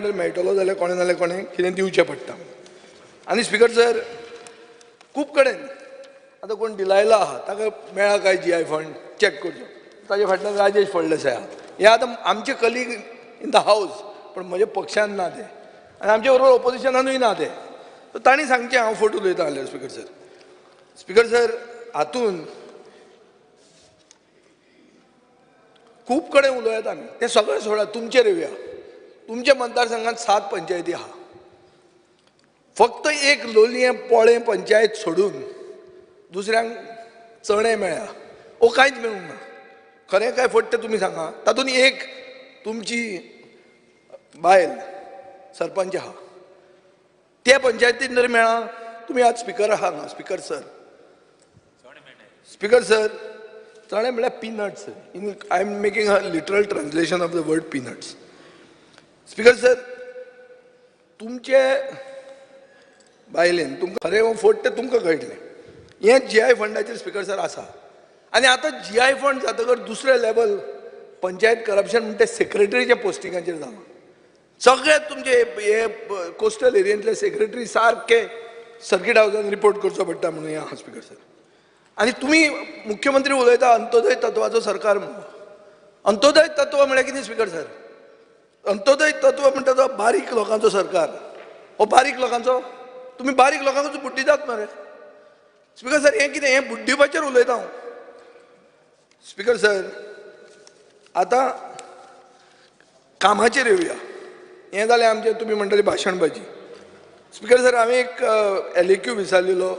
Fund मेळटलो जाल्यार कोणें नाल्यार कोणें कितें दिवचें पडटा. आनी स्पिकर सर, खूब कडेन आतां कोण डिलायला आहा ताका मेळ्ळा काय जीआय फंड चॅक करचो, ताजे फाटल्यान राजेश फळदेसाय आहा. हे आतां आमचे कलीग इन the house, पण म्हज्या पक्षान ना ते आनी आमचे बरोबर ओपोजिशनानूय ना ते, सो तांणी सांगचें हांव फट उलयतां जाल्यार. स्पिकर सर, स्पिकर सर, हातून खूब कडेन उलोवया आमी, तें सगळें सोडा, तुमचेर येवया. तुमच्या मतदारसंघात 7 पंचायती आहा, फक्त एक लोलयें पोळें पंचायत सोडून दुसऱ्यांक चणे मेळ्ळा, ओ कांयच मेळूंक ना. खरें काय फट तें तुमी सांगा. तातूंत एक तुमची बायल सरपंच आहा, त्या पंचायतीन जर मेळ्ळा, तुमी आज स्पिकर आहा हांगा. स्पिकर सर, स्पिकर सर, चणे म्हळ्यार peanuts. In I am making a literal translation of the word peanuts. Speaker sir, तुमचे बायलेन तुमकां खरें हो फट तें तुमकां कळटलें. हें जीआय फंडाचेर स्पिकर सर आसा. आनी आतां जीआय फंड जातकर दुसरें लेवल पंचायत करप्शन म्हणटा सेक्रेटरीच्या पोस्टिंगाचेर जालां. सगळे तुमचे हे कोस्टल एरियेंतले सेक्रेटरी सारके सर्कीट हावजान रिपोर्ट करचो पडटा म्हणून हें आहा स्पिकर सर. आनी तुमी मुख्यमंत्री उलयता अंत्योदय तत्वाचो सरकार म्हणून. अंत्योदय तत्व म्हळ्यार कितें स्पिकर सर? अंत्योदय तत्व म्हणटा तो बारीक लोकांचो सरकार. हो बारीक लोकांचो, तुमी बारीक लोकांचो बुड्डितात मरे. स्पिकर सर, हें कितें, हें बुड्डिपाचेर उलयता हांव. स्पिकर सर, आतां कामाचेर येवया. हें जालें आमचें तुमी म्हणटले भाशणबाजी. स्पिकर सर, हांवें एक LAQ विचारलेलो,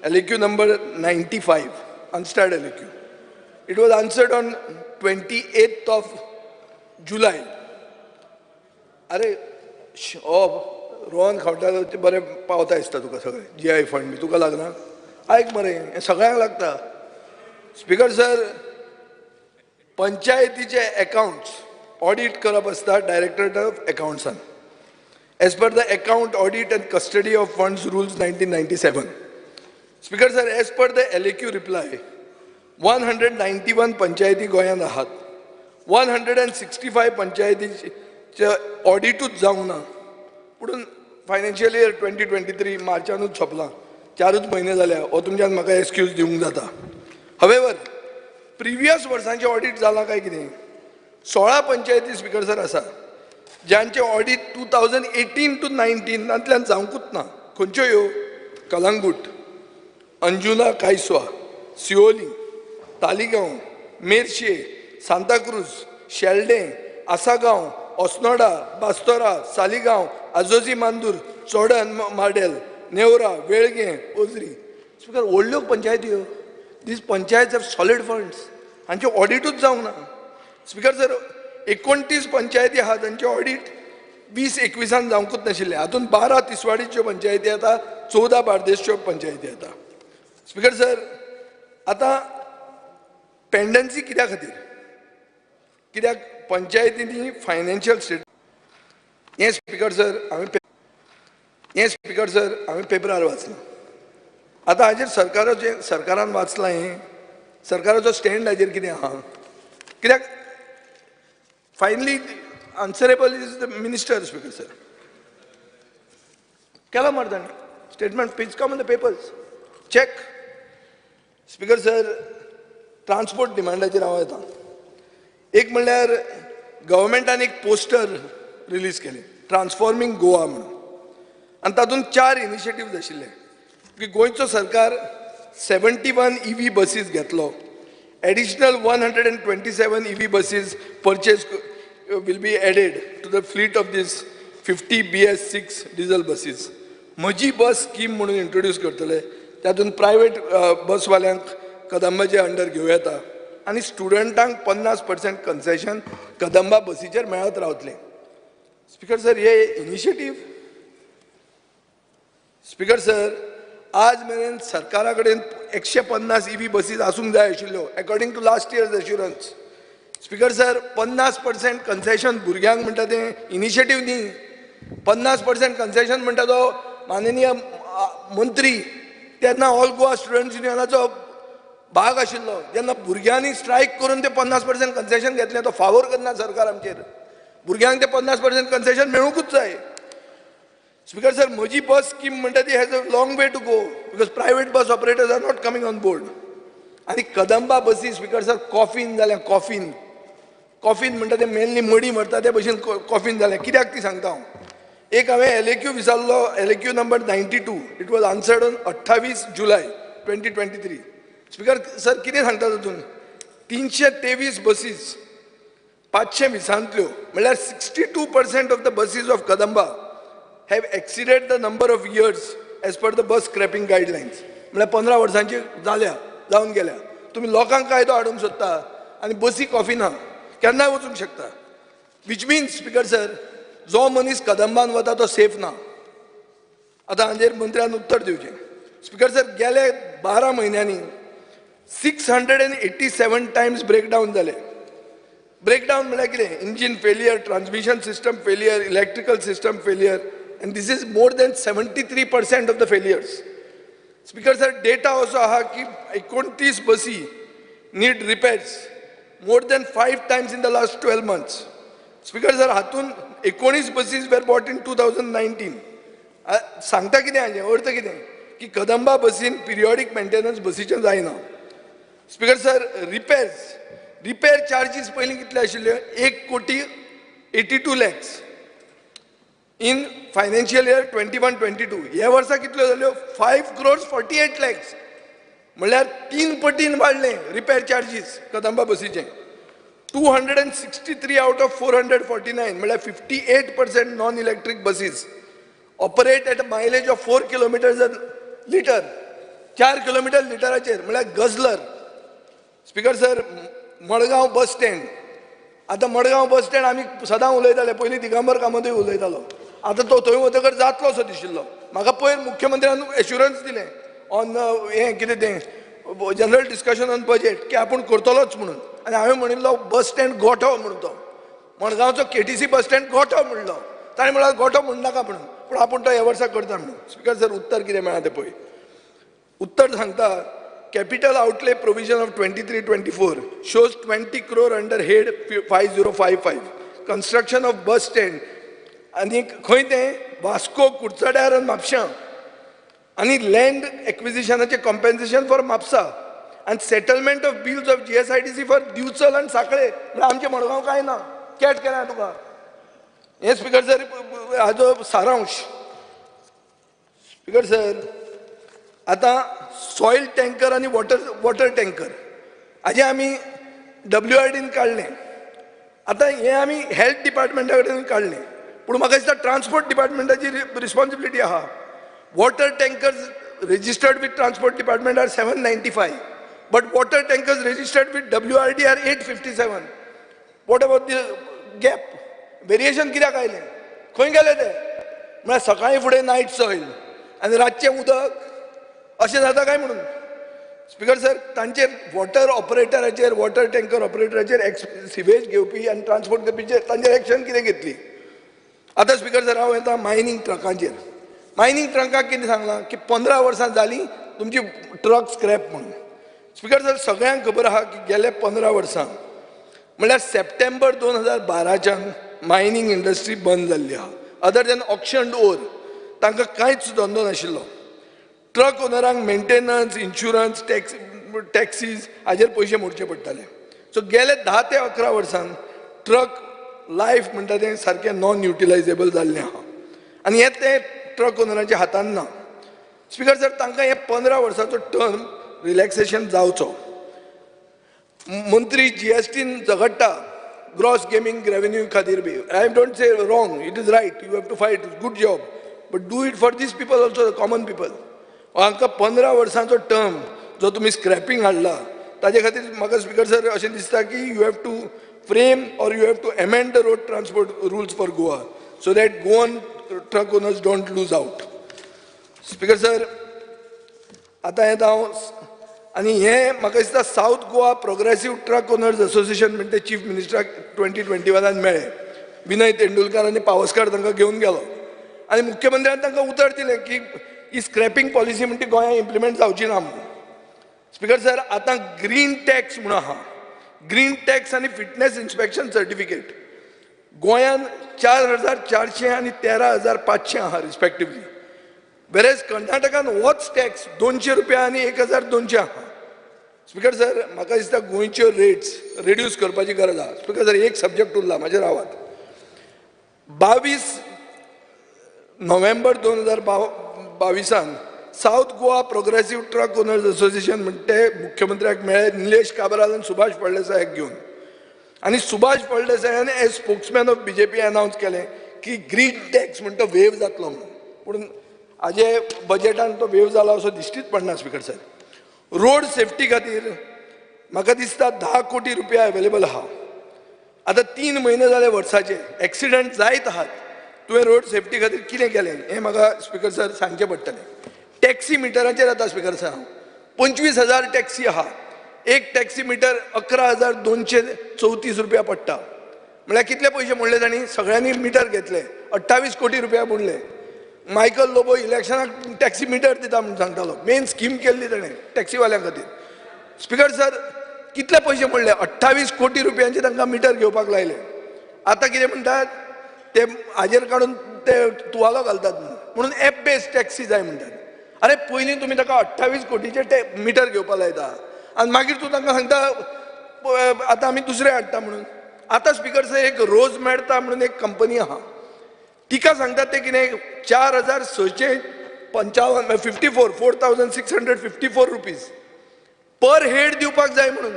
LAQ number 95, unstarred LAQ. It was answered on 28th of July. अरे ओ रोहन खावटा ते बरें पावता दिसता तुका सगळें जीआय फंड बी तुका लागना, आयक मरे, हें सगळ्यांक लागता. स्पिकर सर, पंचायतीचे एकाउंट्स ऑडीट करप आसता डायरेक्टरेट ऑफ एकाउंट्सान as per the account audit and custody of funds rules 1997. Speaker sir, as per the LAQ reply, 191 पंचायती गोंयांत आहात, 165 पंचायतीचे ऑडिटूच जावंक ना. पूण फायनान्शियल इयर 2023 मार्चानूच सोंपलां, 4च म्हयने जाल्या, हो तुमच्यान म्हाका एक्सक्यूज दिवंक जाता. हवेवर प्रिवियस वर्सांचें ऑडीट जालां काय कितें? 16 पंचायती स्पिकर सर आसा ज्यांचें ऑडीट 2018 to 19 जावंकूच ना. खंयच्यो ह्यो? कलंगूट, अंजुना, कायसवा, सिओली, तालिगांव, मेर्शे, सांताक्रूज, शेल्डें, आसागांव, अस्नोडा, बास्तोरा, सालिगांव, आजोजी मांदूर, चोडण मार्डेल, नेवरा, वेळगें, ओजरी. स्पिकर, व्हडल्यो पंचायती ह्यो. These panchayat have solid funds, हांचें ऑडिटूच जावंक ना. स्पिकर सर, 29 पंचायती आहा तांचें ऑडीट 2021 जावंकूच नाशिल्लें. हातूंत 12 तिसवाडीच्यो पंचायती येता, 14 बार्देसच्यो पंचायती येता. स्पिकर सर, आतां पेंडन्सी कित्या खातीर? कित्याक पंचायतींनी फायनान्शियल स्टेट हें स्पिकर सर हांवें हें स्पिकर सर हांवें पेपरार वाचलां. आतां हाजेर सरकाराचें, सरकारान वाचलां हें, सरकाराचो स्टँड हाजेर कितें आहा? कित्याक finally answerable is the minister. Speaker sir, केला मरे ताणें statement, please come in the papers, check. Speaker sir, transport डिमांडाचेर हांव येता. एक म्हणल्यार गव्हर्मेंटान एक पोस्टर रिलीज केलें, ट्रान्सफॉर्मींग गोवा म्हणून, आनी तातूंत 4 इनिशिएटिव्ज आशिल्ले की गोंयचो सरकार 71 EV buses घेतलो, additional 127 EV buses purchase will be added to the fleet of this 50 BS6 diesel buses. म्हजी बस स्कीम म्हणून इंट्रोड्यूस करतले, तातूंत प्रायवेट बसवाल्यांक कदंबाचे अंडर घेवं येता आनी स्टुडंटांक 50% कन्सेशन कदंबा बसीचेर मेळत रावतलें. स्पिकर सर, हे इनिशिएटीव स्पिकर सर आज मेरेन सरकारा कडेन 150 EV buses आसूंक जाय आशिल्ल्यो according to last year's assurance. Speaker sir, 50% concession भुरग्यांक म्हणटा तें इनिशिएटीव न्ही. 50% कन्सेशन म्हणटा तो माननीय मंत्री तेन्ना ऑल गोवा स्टुडंट्स युनियनाचो भाग आशिल्लो. जेन्ना भुरग्यांनी स्ट्रायक करून ते 50% कन्सेशन घेतलें, तो फावोर करना सरकार आमचेर. भुरग्यांक ते 50% कन्सेशन मेळूंकूच जाय. स्पीकर सर, म्हजी बस स्कीम म्हणटा ती has a long way to go because private bus operators are not coming on board. आनी कदंबा बसी स्पीकर सर कॉफीन जाल्या, कॉफीन कॉफीन म्हणटा ते मेनली मडी मरता ते भशेन कॉफीन जालें. कित्याक ती सांगता हांव. एक हांवें LAQ विचारलो, LAQ number 92, it was answered on 28 July 2023. Speaker sir, कितें सांगता तातूंत, 323 बसीस 520 म्हणल्यार 62% of the buses of Kadamba have exceeded the number of years as per the bus scrapping guidelines. म्हणल्यार 15 वर्सांची जाल्या, जावन गेल्या. तुमी लोकांक कायदो हाडूंक सोदता आनी बसी कॉफी ना, केन्नाय वचूंक शकता. Which means speaker sir, जो मनीस कदंबान वता तो सेफ ना. आतां हाजेर मंत्र्यान उत्तर दिवचें. स्पीकर सर, गेले 12 म्हयन्यांनी 687 टायम्स ब्रेकडावन जाले. ब्रेकडावन म्हणल्यार कितें, engine failure, transmission system failure, electrical system failure, and this is more than 73% of the failures. Speaker sir, data असो आहा की 29 बसी need repairs more than 5 times in the last 12 months. Speaker sir, हातून 19 buses were bought in 2019. सांगता कितें हाजें अर्थ कितें की कदंबा बसीन पिरियॉडीक मेंटेनन्स बसीचें जायना. Speaker sir, repairs repair charges पयलीं कितले आशिल्ले, 1,82,00,000 in financial year 21-22. ह्या वर्सा कितल्यो जाल्यो, 5,48,00,000, म्हणल्यार 3 पटीन वाडलें रिपेर चार्जीस कदंबा बसीचें. 263 out of 449 म्हणल्यार 58% non electric buses operate at a mileage of 4 kilometres a litre, 4 kilometre लिटराचेर, म्हणल्यार guzzler. Speaker sir, Madgaon bus stand, आतां मडगांव बस स्टँड आमी सदां उलयताले, पयलीं दिगंबर कामतूय उलयतालो, आतां तो थंय वतकर जातलो असो दिशिल्लो म्हाका. पयर मुख्यमंत्र्यान एश्युरन्स दिलें ऑन हें कितें तें जनरल डिस्कशन ऑन बजेट की आपूण करतलोच म्हणून. आनी हांवें म्हणिल्लो बस स्टँड गोठो म्हणून, तो मडगांवचो KTC bus stand गोठो म्हणलो, ताणें म्हणल्यार गोठो म्हणनाका म्हणून, पूण आपूण तो ह्या वर्सा करता म्हणून. स्पीकर सर, उत्तर कितें मेळ्ळां तें पळय. उत्तर सांगता, capital outlay provision of 23-24 shows 20 crore under head 5055 construction of bus stand आनी खंय तें वास्को, कुडचड्यार आनी म्हापशां, आनी लँड एक्विजिशनाचें कॉम्पेन्सेशन फॉर म्हापसा आनी settlement of bills of GSIDC for Divchal आनी सांखळे. म्हळ्यार आमचें मडगांव कांय ना, कॅट केलां तुका. हें स्पीकर सर हाजो सारांश. स्पीकर सर, आतां सॉयल टँकर आनी वॉटर टँकर हाजें आमी WRDन काडलें. आतां हें आमी हेल्थ डिपार्टमेंटा कडेन काडलें, पूण म्हाका दिसता ट्रान्सपोर्ट डिपार्टमेंटाची रिस्पॉन्सिबिलिटी आहा. Water tankers registered with transport department are 795, but water tankers registered with WRD are 857. What about the gap? Variation कित्याक आयलें, खंय गेले ते? म्हळ्यार सकाळीं फुडें नायट सॉयल आनी रातचें उदक, अशें जाता काय म्हणून. स्पीकर सर, तांचेर वॉटर ऑपरेटराचेर, वॉटर टँकर ऑपरेटराचेर सिवेज घेवपी आनी ट्रान्सपोर्ट करपीचेर तांचेर एक्शन कितें घेतली. आतां स्पीकर सर, हांव येता मायनींग ट्रकांचेर. मायनींग ट्रकाक कितें सांगलां की 15 वर्सां जालीं तुमची ट्रक स्क्रॅप म्हणून. स्पीकर सर, सगळ्यांक खबर आहा की गेले 15 वर्सां म्हणल्यार सप्टेंबर 2012च्यान मायनींग इंडस्ट्री बंद जाल्ली आहा. अदर दॅन ऑक्शन ओर तांकां कांयच धंदो नाशिल्लो. ट्रक ओनरांक मेंटेनन्स, इन्शुरन्स, टॅक्सीज हाजेर पयशे मोडचे पडटाले. सो गेले 10 ते 11 वर्सांक ट्रक लायफ म्हणटा तें सारकें नॉन युटिलायजेबल जाल्लें आहा आनी हें तें ट्रक ओनरांच्या हातान ना. स्पीकर सर, तांकां हें 15 वर्सांचो टर्म रिलॅक्सेशन जावचो. मंत्री GSTन झगडटा ग्रॉस गेमिंग रेवेन्यू खातीर बी. I don't say wrong, it is right, you have to fight, good job, but do it for these people also, the common people. हांकां 15 वर्सांचो टर्म जो तुमी स्क्रॅपींग हाडला ताजे खातीर म्हाका स्पीकर सर अशें दिसता की you have to frame or you have to amend the road transport rules for Goa so that Goan truck owners don't lose out. Speaker sir, आतां येता हांव आनी हें म्हाका दिसता South Goa progressive truck owners association म्हणटा chief मिनिस्टराक 2021 मेळ्ळें. विनय तेंडुलकार आनी पावसकार तांकां घेवन गेलो आनी मुख्यमंत्र्यान तांकां उतर दिलें की ही स्क्रॅपींग पॉलिसी म्हणटी गोंयांत इम्प्लिमेंट जावची ना म्हणून. स्पीकर सर, आतां ग्रीन टॅक्स म्हणून आहा, ग्रीन टॅक्स आनी फिटनेस इन्स्पेक्शन सर्टिफिकेट. गोंयान 4400 आनी 13,500 आहा रिस्पेक्टिवली, वेरेज कर्नाटकान होच टॅक्स 200 रुपया आनी 1200 आहा. स्पीकर सर, म्हाका दिसता गोंयच्यो रेट्स रिड्यूस करपाची गरज आहा. स्पीकर सर, एक सब्जॅक्ट उरला म्हाजेर रावात. 22 नोव्हेंबर 2022 South Goa Progressive Truck Owners Association म्हणटे मुख्यमंत्र्याक मेळ्ळे निलेश काब्राल आनी सुभाष फळदेसायाक घेवन, आनी Subhash फळदेसायान as spokesman of BJP announce केलें की ग्रीन टॅक्स म्हणटा वेव जातलो म्हणून, पूण हाजे बजेटान तो वेव जाला असो दिश्टीच पडना. स्पीकर सर, रोड सेफ्टी खातीर म्हाका दिसता 10 कोटी रुपया अवेलेबल आहा. आतां 3 म्हयने जाले वर्साचे, एक्सिडंट जायत आहात. तुवें रोड सेफ्टी खातीर कितें केलें हें म्हाका स्पीकर सर सांगचें पडटलें. टॅक्सी मिटराचेर आतां स्पीकर सर, हांव 25,000 टॅक्सी आहा. एक टॅक्सी मिटर 11,234 रुपया पडटा. म्हळ्यार कितले पयशे मोडले तांणी? सगळ्यांनी मिटर घेतले, 28 कोटी रुपया मोडले. मायकल लोबो इलेक्शनाक टॅक्सी मिटर दिता म्हूण सांगतालो, मेन स्कीम केल्ली ताणें टॅक्सीवाल्यां खातीर. स्पीकर सर, कितले पयशे मोडले? 28 कोटी रुपयांचे तांकां मिटर घेवपाक लायले. आतां कितें म्हणटात ते हाजेर काडून ते तुवालो घालतात म्हणून एप बेस्ड टॅक्सी जाय म्हणटात. अरे पयलीं तुमी ताका 28 कोटीचे ते मिटर घेवपाक लायता आनी मागीर तूं तांकां सांगता आतां आमी दुसरे हाडटा म्हणून. आतां स्पीकर सर, एक रोज मेळटा म्हणून एक कंपनी आहा, तिका सांगतात ते कितें 4,655 54 4,654 रुपीज पर हेड दिवपाक जाय म्हणून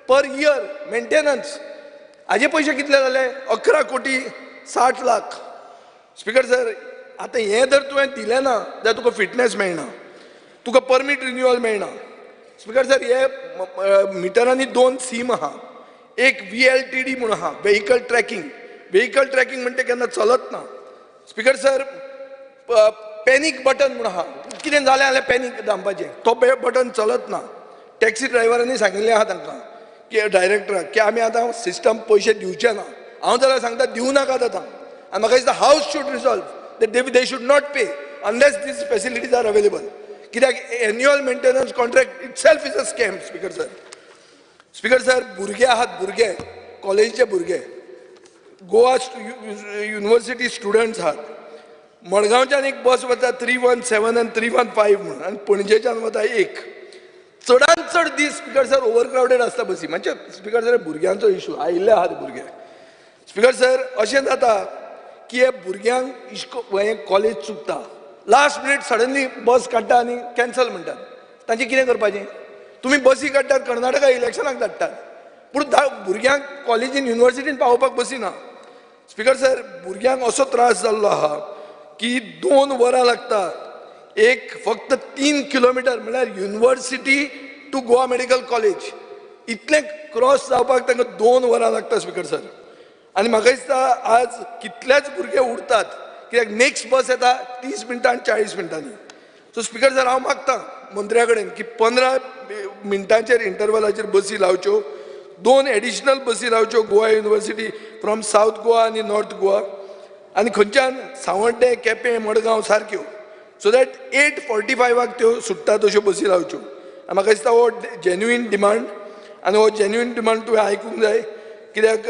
पर इयर मेंटेनन्स. हाजे पयशे कितले जाले? 11 कोटी 60 लाख. स्पीकर सर, आतां हें जर तुवें दिलें ना जाल्यार तुका फिटनेस मेळना, तुका परमीट रिन्युअल मेळना. स्पीकर सर, हे मिटरांनी 2 सीम आहा. एक VLTD म्हणून आहा, व्हेकल ट्रॅकिंग. व्हेकल ट्रॅकिंग म्हणटा केन्ना चलत ना. स्पीकर सर, पॅनीक बटन म्हणून आहा, कितें जालें जाल्यार पॅनीक दामपाचें, तो बटन चलत ना. टॅक्सी ड्रायव्हरांनी सांगिल्लें आहा तांकां की डायरेक्टराक की आमी आतां सिस्टम पयशे दिवचे ना. हांव जाल्यार सांगता दिवं नाकात आतां. आनी म्हाका दिसता house should resolve that they should not pay unless these facilities are available. कित्याक annual maintenance contract itself is a scam. Speaker sir, speaker sir, भुरगे आहात, भुरगे कॉलेजीचे भुरगे, गोवा युनिवर्सिटी स्टुडंट्स आहात. मडगांवच्यान एक बस वता 317 आनी 315 म्हणून, आनी पणजेच्यान वता एक. चडान चड दीस स्पीकर सर ओवरक्रावडेड आसता बसी. म्हणजे स्पीकर सर, भुरग्यांचो इशू आयिल्ले आहात भुरगे. स्पीकर सर, अशें जाता की हे भुरग्यांक इश्को हें कॉलेज चुकता, लास्ट मिनीट सडनली बस काडटा आनी कॅन्सल म्हणटात. तांचें कितें करपाचें? तुमी बसी काडटात, कर्नाटका इलेक्शनाक धाडटात, पूण भुरग्यांक कॉलेजीन युनिवर्सिटीन पावोवपाक बसी ना. स्पीकर सर, भुरग्यांक असो त्रास जाल्लो आहा की 2 वरां लागता एक फक्त 3 किलोमिटर, म्हळ्यार university to Goa medical college इतलें क्रॉस जावपाक तांकां 2 वरां लागता. स्पीकर सर, आनी म्हाका दिसता आज कितलेच भुरगे उरतात कित्याक नेक्स्ट बस येता 30 मिनटां आनी 40 मिनटांनी. सो स्पीकर सर, हांव मागता मंत्र्या कडेन की 15 मिनटांचेर इंटरवलाचेर बसी लावच्यो, 2 एडिशनल बसी लावच्यो Goa university from South Goa आनी नॉर्थ गोवा, आनी खंयच्यान सांवड्डें, केपें, मडगांव सारक्यो, सो that 8:45 त्यो सुट्टा तश्यो बसी लावच्यो. आनी म्हाका दिसता हो जेन्युइन डिमांड, आनी हो जेन्युइन डिमांड तुवें आयकूंक जाय. कित्याक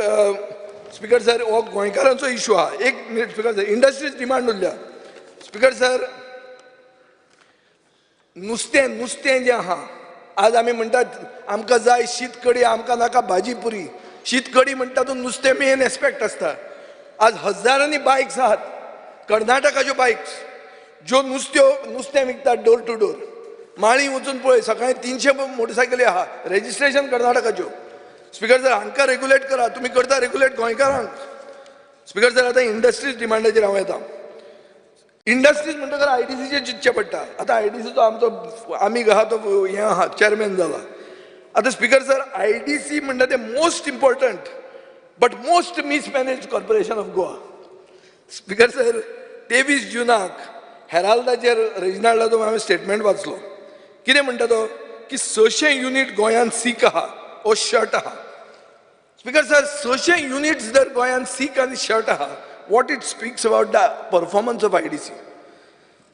स्पीकर सर, हो गोंयकारांचो इशू आहा. एक minute speaker sir, industries demand उरल्या. स्पीकर सर, नुस्तें नुस्तें जें आहा, आज आमी म्हणटात आमकां जाय शीत कडी, आमकां नाका भाजी पुरी. शीत कडी म्हणटा तो नुस्तें मेन एस्पेक्ट आसता. आज हजारांनी बायक्स आहात, कर्नाटकाच्यो बायक्स ज्यो नुस्तें विकतात डोर टू डोर. माळी वचून पळय, सकाळी 300 मोटरसायकली आहा, रेजिस्ट्रेशन कर्नाटकाच्यो. स्पीकर सर, हांकां रेगुलेट करा, तुमी करता रेगुलेट गोंयकारांक. स्पीकर सर, आतां इंडस्ट्रीज डिमांडाचेर हांव येता. इंडस्ट्रीज म्हणटकर IDCचेर चिंतचें पडटा. आतां IDCचो आमचो आमीग आहा तो हें आहा, चॅरमॅन जाला. आतां स्पीकर सर, IDC म्हणटा तें most important but most mismanage corporation of Goa. Speaker sir, 23 जुनाक हेराल्डाचेर रेजिनाल्डाचो हांवें स्टेटमेंट वाचलो. कितें म्हणटा तो की 600 युनीट गोंयांत सीक आहा ओ शर्ट आहा. स्पीकर सर, 600 युनिट्स जर गोंयांत सीक आनी शर्ट आहा, what it speaks about the performance of IDC.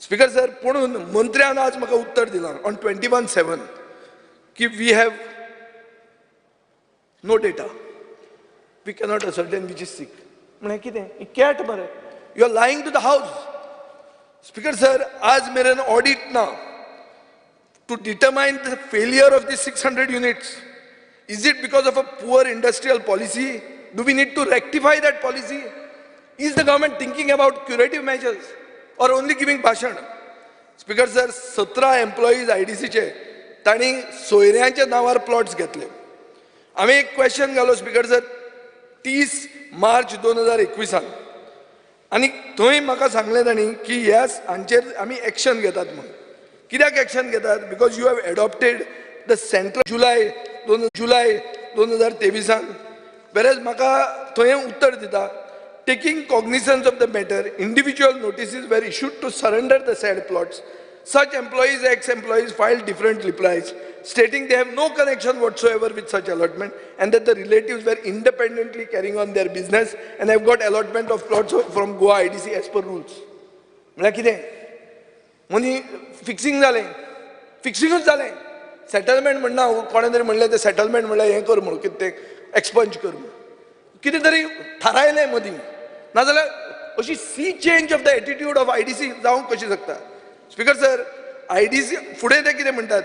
Speaker sir, पुणून मंत्र्यान आज म्हाका उत्तर दिलां ऑन 21/7 की we have no data, we cannot ascertain which is sick. म्हळें कितें कॅट मरे. You are lying to the house. Speaker sir, आज मेरेन ऑडिट ना to determine the failure of the 600 units. Is it because of a poor industrial policy? Do we need to rectify that policy? Is the government thinking about curative measures or only giving भाशण? Speaker sir, 17 employees आयडीसीचे तांणी सोयऱ्यांच्या नांवार plots घेतले. आमी एक question घालो speaker sir 30 मार्च 2021 आनी थंय म्हाका सांगलें तांणी की येस, हांचेर आमी एक्शन घेतात म्हणून. कित्याक एक्शन घेतात? Because you have adopted the central July 2023. Whereas म्हाका थंय उत्तर दिता, taking cognizance of the matter, individual notices were issued to surrender the said plots. Such employees, ex-employees filed different replies stating they have no connection whatsoever with such allotment and that the relatives were independently carrying on their business and have got allotment of plots from Goa IDC as per rules. म्हळ्यार कितें money fixing जालें, फिक्सिंगूच जालें. Settlement म्हणना, कोणें तरी म्हणलें तें settlement म्हणल्यार हें कर म्हणून, कितें तें एक्सपंज कर म्हणून, कितें तरी थारायलें मदीं. नाजाल्यार अशी sea change of the attitude of IDC जावंक कशी शकता? स्पीकर सर, आयडीसी फुडें ते कितें म्हणटात,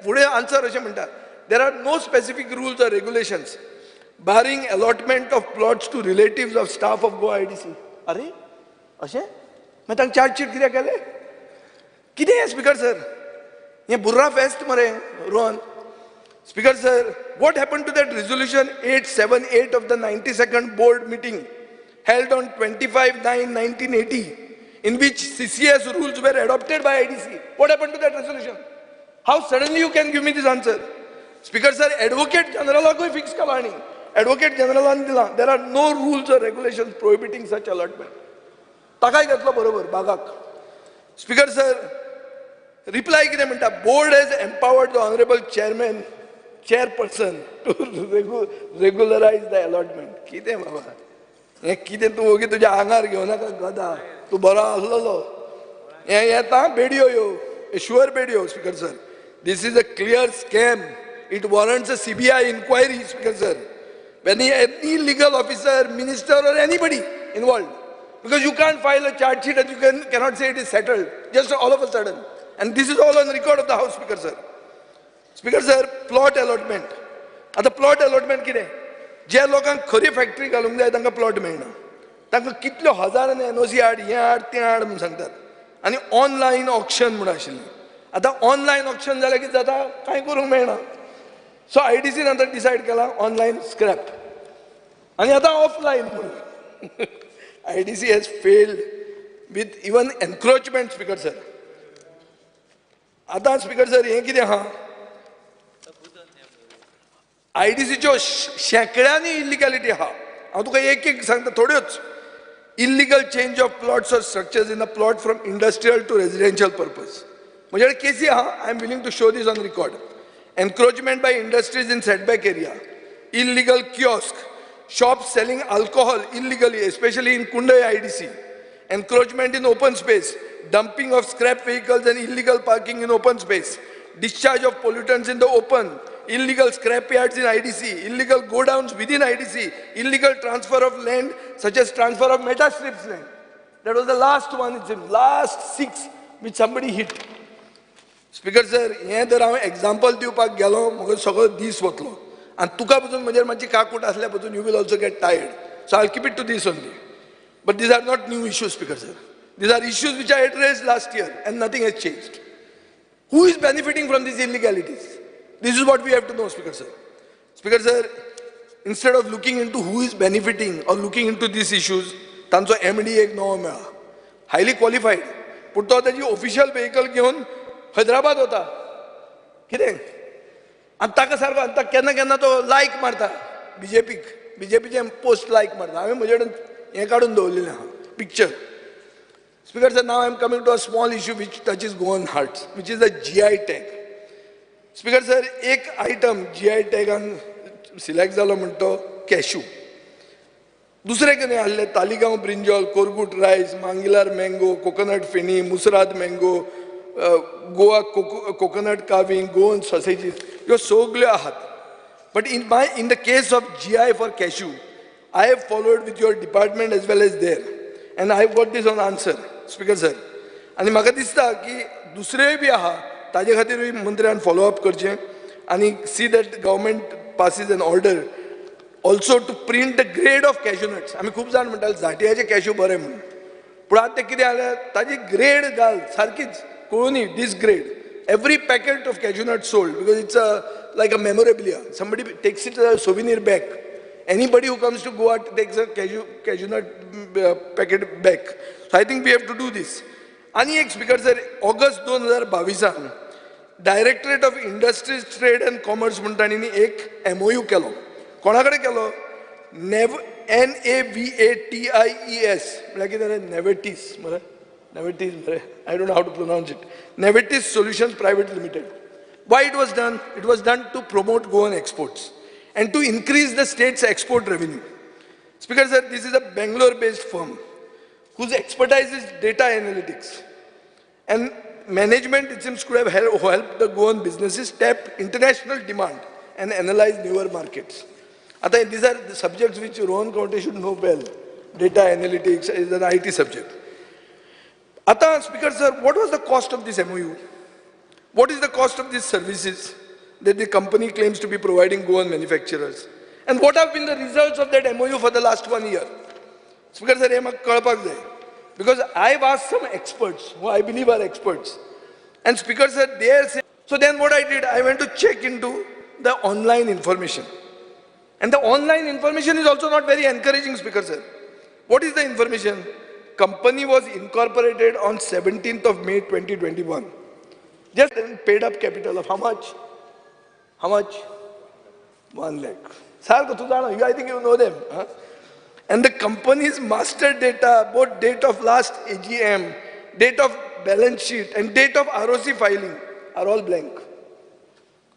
फुडें आन्सर अशें म्हणटात, there are no specific rules or regulations barring allotment of plots to relatives of staff of Goa IDC. अरे अशें मागीर तांकां चार्जशीट कित्याक केलें? कितें हें स्पीकर सर? हें बुर्रा फेस्त मरे Rohan. Speaker sir, what happened to that resolution 878 of the 92nd board meeting held on 25/9/1980 in which CCS rules were adopted by IDC? What happened to that resolution? How suddenly you can give me this answer? Speaker sir, Advocate Generalakuy fix केला आनी Advocate Generalan दिला, there are no rules or regulations prohibiting such allotment. ताकाय घेतलो बरोबर बागाक. Speaker sir, reply कितें म्हणटा, board has empowered the honourable chairman chairperson to regularize the allotment. कितें बाबा हें कितें? तूं ओगी तुज्या आंगार घेवं नाका गदा, तूं बरो आसलेलो. हें येता बेडयो ह्यो, sure बेडयो. Speaker sir, this is a clear scam. It warrants a CBI inquiry. Speaker sir, when any legal officer, minister or anybody involved, because you can't file a charge sheet and you cannot say it is settled just all of a sudden. And this is all on record of the house, Speaker sir. Speaker sir, plot allotment. आतां plot allotment कितें? जे लोकांक खरी factory घालूंक जाय तांकां plot मेळना. तांकां कितल्यो हजारांनी एनओसी हाड, हें हाड, तें हाड म्हूण सांगतात. आनी ऑनलायन ऑक्शन म्हूण आशिल्लें. आतां ऑनलायन ऑक्शन जाल्यार कितें जाता? कांय करूंक मेळना. सो आयडीसीन आतां डिसायड केलां ऑनलायन स्क्रॅप आनी आतां ऑफलायन म्हणून. IDC has failed with even encroachment. Speaker sir, आतां स्पीकर सर हें कितें आहा, आयडीसीच्यो शेंकड्यांनी इल्लिगॅलिटी आहा. हांव तुका एक एक सांगता थोड्योच. Illegal change of plots or structures in a plot from industrial to residential purpose. म्हजे कडेन केसी आहा, I am willing to show this on record. Encroachment by industries in setback area, illegal kiosk, shops selling alcohol illegally, especially in Kundai IDC, encroachment in open space, dumping of scrap vehicles and illegal parking in open space, discharge of pollutants in the open, illegal scrap yards in IDC, illegal godowns within IDC, illegal transfer of land such as transfer of meta strips land. That was the last one, it's in last 6 which somebody hit. Speaker sir, हें जर हांव example दिवपाक गेलो म्हाका सगळो दीस वतलो आनी तुका पसून म्हजेर मातशी काकूट आसल्या पसून you will also get tired. So I keep it to this only. But these are not new issues, Speaker sir. These are issues which I had raised last year and nothing has changed. Who is benefiting from these illegalities? This is what we have to know, Speaker sir. Speaker sir, instead of looking into who is benefiting or looking into these issues, तांचो MD एक नवो मेळ्ळा, highly qualified, पूण तो ताजी official vehicle घेवन हैदराबाद वता कितें, आनी ताका सारको आनी ताका केन्ना केन्ना तो लायक मारता बीजेपीक, बीजेपीचे पोस्ट लायक मारता. हांवें म्हजे कडेन हें काडून दवरलेलें आहा picture. Speaker sir, now I am coming to a small issue which touches Goan hearts, which is the GI tag. Speaker sir, एक आयटम GI टॅगान सिलेक्ट जालो म्हण तो कॅशू. दुसरे कितें आहले Taleigao brinjal, Korgut rice, Mangilar mango, coconut feni, Musrad mango, Goa coconut carving, Goan sausages, ह्यो सगल्यो आहात. But in the case of GI for cashew, I have followed with your department as well as there, and I have got this on answer, Speaker sir. आनी म्हाका दिसता की दुसरेय बी आहा ताजे खातीरूय मंत्र्यान फॉलो अप करचें आनी see that government passes an order also to print the grade of cashew nuts. आमी खूब जाण म्हणटाले जाटयाचे कॅश्यू बरे म्हणून, पूण आतां ते कितें जालें, ताजी ग्रेड घाल सारकीच कळूनी this grade. Every packet of cashew nut sold, because it's a like a memorabilia, somebody takes it a souvenir back. Anybody who comes to Goa takes a cashew nut packet back. So I think we have to do this. आनी एक speaker sir, August 2022 directorate of industries trade and commerce म्हूण तांणी एक MOU केलो. कोणा कडेन केलो? NAVATIES म्हळ्यार कितें रे, नेवेटीस मरे, नेवेटीस मरे, I don't know how to pronounce it. Navities solutions private limited. Why it was done? It was done to promote Goan exports and to increase the state's export revenue. Speaker sir, this is a Bangalore-based firm whose expertise is data analytics and management, it seems, could have helped the Goan businesses tap international demand and analyze newer markets. Ata, these are the subjects which Rohan Khaunte should know well. Data analytics is an IT subject. Ata, Speaker sir, what was the cost of this MOU? What is the cost of these services that the company claims to be providing Goan manufacturers? And what have been the results of that MOU for the last 1 year? Speaker sir, हे म्हाका कळपाक जाय. Because I've asked some experts, who I believe are experts. And Speaker sir, they are saying, so then what I did, I went to check into the online information. And the online information is also not very encouraging, Speaker sir. What is the information? Company was incorporated on 17th of May 2021. Just paid up capital of how much? How much? 1 lakh. I think you know them. Huh? And the company's master data, both date of last AGM, date of balance sheet, and date of ROC filing are all blank.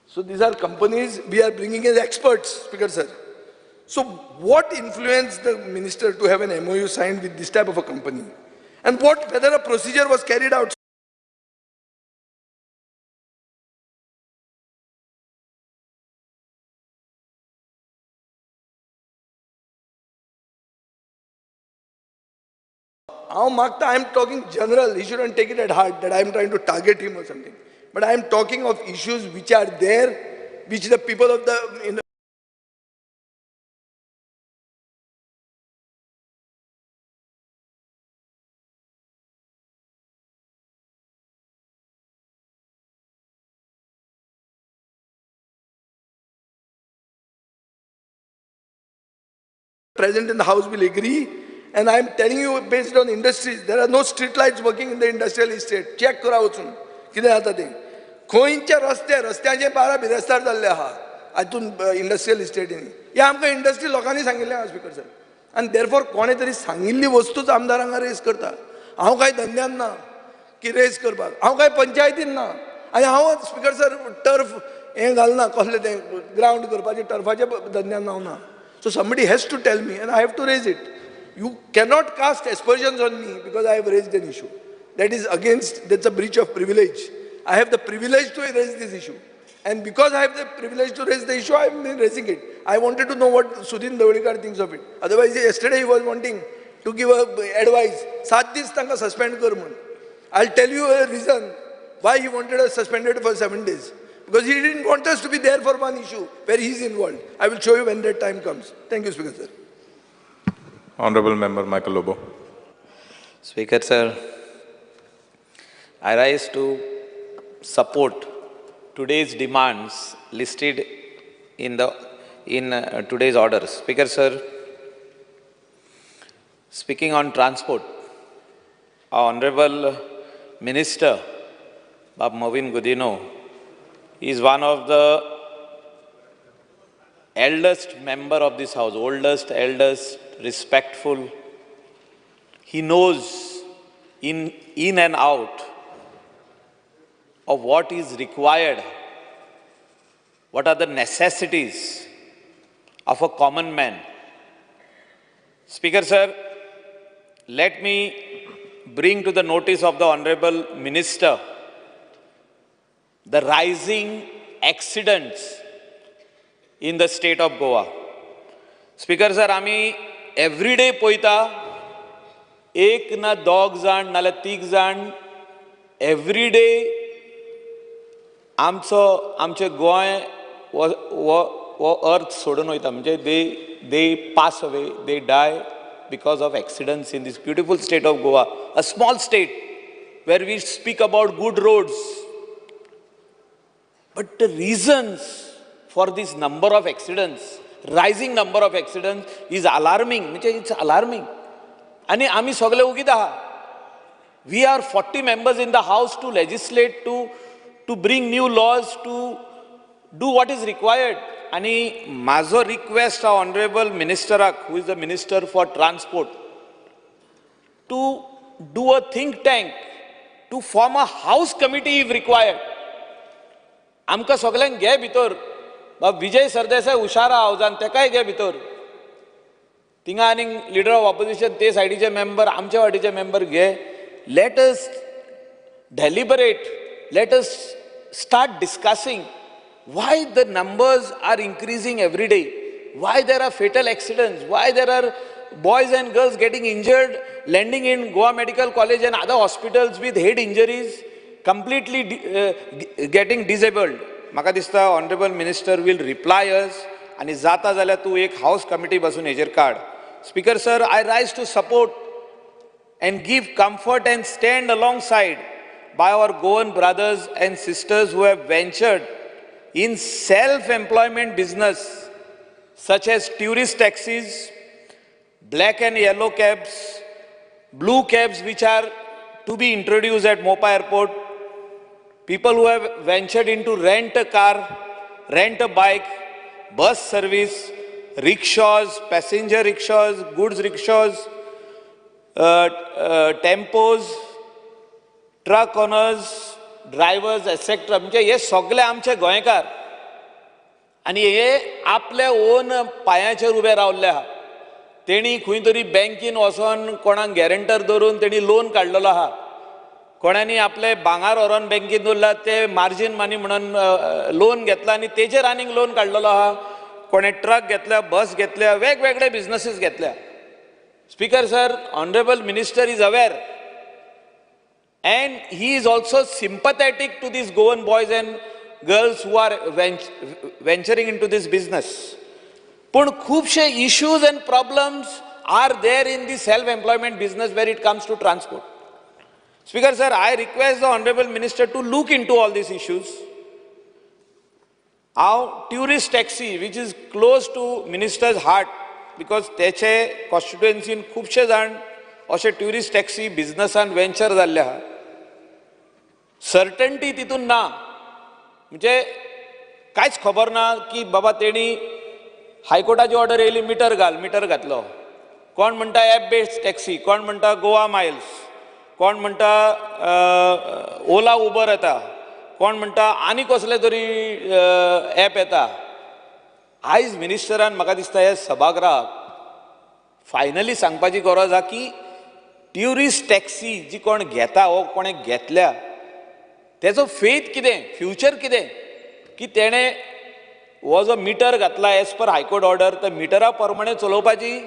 So these are companies we are bringing as experts, Speaker sir. So what influenced the minister to have an MOU signed with this type of a company? And whether a procedure was carried out? I am talking general, he shouldn't take it at heart that I am trying to target him or something. But I am talking of issues which are there, which the people of the present in the house will agree. And I am telling you, based on industries, there are no street lights working in the industrial estate. Check करा वचून कितें जाता तें. खंयच्या रस्ते रस्त्यांचे 12 बिरेस्तार जाल्ले आहा हातून इंडस्ट्रियल इस्टेटींनी. हे आमकां इंडस्ट्री लोकांनी सांगिल्लें आहा स्पीकर सर. आनी देरफॉर कोणें तरी सांगिल्ली वस्तूच आमदार हांगा रेज करता. हांव कांय धंद्यान ना की रेज करपाक, हांव कांय पंचायतीन ना, आनी हांव स्पीकर सर टर्फ हें घालना, कसलें तें ग्रावंड करपाचें टर्फाचें धंद्यान हांव ना. So somebody has to tell me and I have to raise it. You cannot cast aspersions on me because I have raised an issue. That is against, that's a breach of privilege. I have the privilege to raise this issue. And because I have the privilege to raise the issue, I have been raising it. I wanted to know what Sudin Dhavalikar thinks of it. Otherwise, yesterday he was wanting to give a advice. 7 days tanka suspend kar mun. I'll tell you a reason why he wanted us suspended for 7 days. Because he didn't want us to be there for one issue where he is involved. I will show you when that time comes. Thank you, Speaker sir. Honorable Member Michael Lobo. Speaker sir, I rise to support today's demands listed in today's orders. Speaker sir, speaking on transport, our Honorable Minister, Bab Mauvin Godinho, is one of the eldest member of this house, oldest, eldest, respectful. He knows in and out of what is required, what are the necessities of a common man. Speaker sir, let me bring to the notice of the Honorable Minister the rising accidents in the state of Goa. Speaker sir, आमी everyday पळयता एक ना दोग जाण नाल्यार तीग जाण everyday आमचो आमचें गोंय हो अर्थ सोडून वयता. म्हणजे they pass away, they die because of accidents in this beautiful state of Goa, a small state where we speak about good roads. But the reasons for this number of accidents, rising number of accidents is alarming. म्हणजे it's alarming. आनी आमी सगळे उगीत आहा. We are 40 members in the house to legislate, to bring new laws, to do what is required. आनी म्हाजो request हा honourable मिनिस्टराक, who is the minister for transport, to do a think tank, to form a house committee if required. आमकां सगल्यांक घे भितर. बाब विजय सरदेसाय हुशार आहा हावजान, तेकाय घे भितर. थिंगा आनीक लिडर ऑफ ऑपोजिशन ते सायडीचे मेंबर, आमचे वाटेचे मेंबर घे. Let us deliberate, let us start discussing why the numbers are increasing every day, why there are fatal accidents, why there are boys and girls getting injured, landing in Goa Medical College and other hospitals with head injuries, completely getting disabled. म्हाका दिसता honourable minister will reply us. आनी जाता जाल्यार तूं एक हावस committee बसून हेजेर काड. Speaker sir, I rise to support and give comfort and stand alongside by our Goan brothers and sisters who have ventured in self-employment business such as tourist taxis, black and yellow cabs, blue cabs which are to be introduced at Mopa Airport, people who have ventured into rent a car, rent a bike, bus service, rickshaws, passenger rickshaws, goods rickshaws, tempos, truck owners, drivers, etcetera. म्हणजे हे सगळे आमचे गोंयकार आनी हे आपल्या own पांयाचेर उबे रावल्ले आहा. तेणी खंय तरी बँकीन वचोन कोणाक गॅरंटर धरून तेणी लोन काडलेलो आहा. कोणानी आपले भांगार व्हरोन बँकीन दवरला, ते मार्जीन मनी म्हणून लोन घेतला आनी तेजेर आनीक लोन काडलेलो आहा. कोणें ट्रक घेतल्या, बस घेतल्या, वेगवेगळे बिजनसीस घेतल्या. Speaker sir, honourable minister is aware and he is also sympathetic to these Goan boys and girls who are venturing into this business. पूण खुबशे issues and problems are there in the self employment business where it comes to transport. Speaker sir, I request the honourable minister to look into all these issues. हांव tourist taxi which is close to minister's heart, because तेचे कॉन्स्टिट्युएन्सीन खुबशे जाण अशे tourist taxi बिजनसान venture जाल्ले आहा. Certainty तितून ना, म्हणजे कांयच खबर ना की बाबा तेणी हायकोर्टाची ऑर्डर येयली, मिटर घाल, मिटर घातलो. कोण म्हणटा एप बेस्ड टॅक्सी, कोण म्हणटा गोवा मायल्स, कोण म्हणटा ओला उबर येता, कोण म्हणटा आनी कसले तरी एप येता. आयज मिनिस्टरान म्हाका दिसता हे सभागृहाक फायनली सांगपाची गरज आहा की ट्युरिस्ट टॅक्सी जी कोण घेता वो कोणें घेतल्या तेजो फेथ कितें, फ्युचर कितें, की तेणें हो जो मिटर घातला एज पर हायकोर्ट ऑर्डर, तर मिटरा प्रमाणे चलोवपाची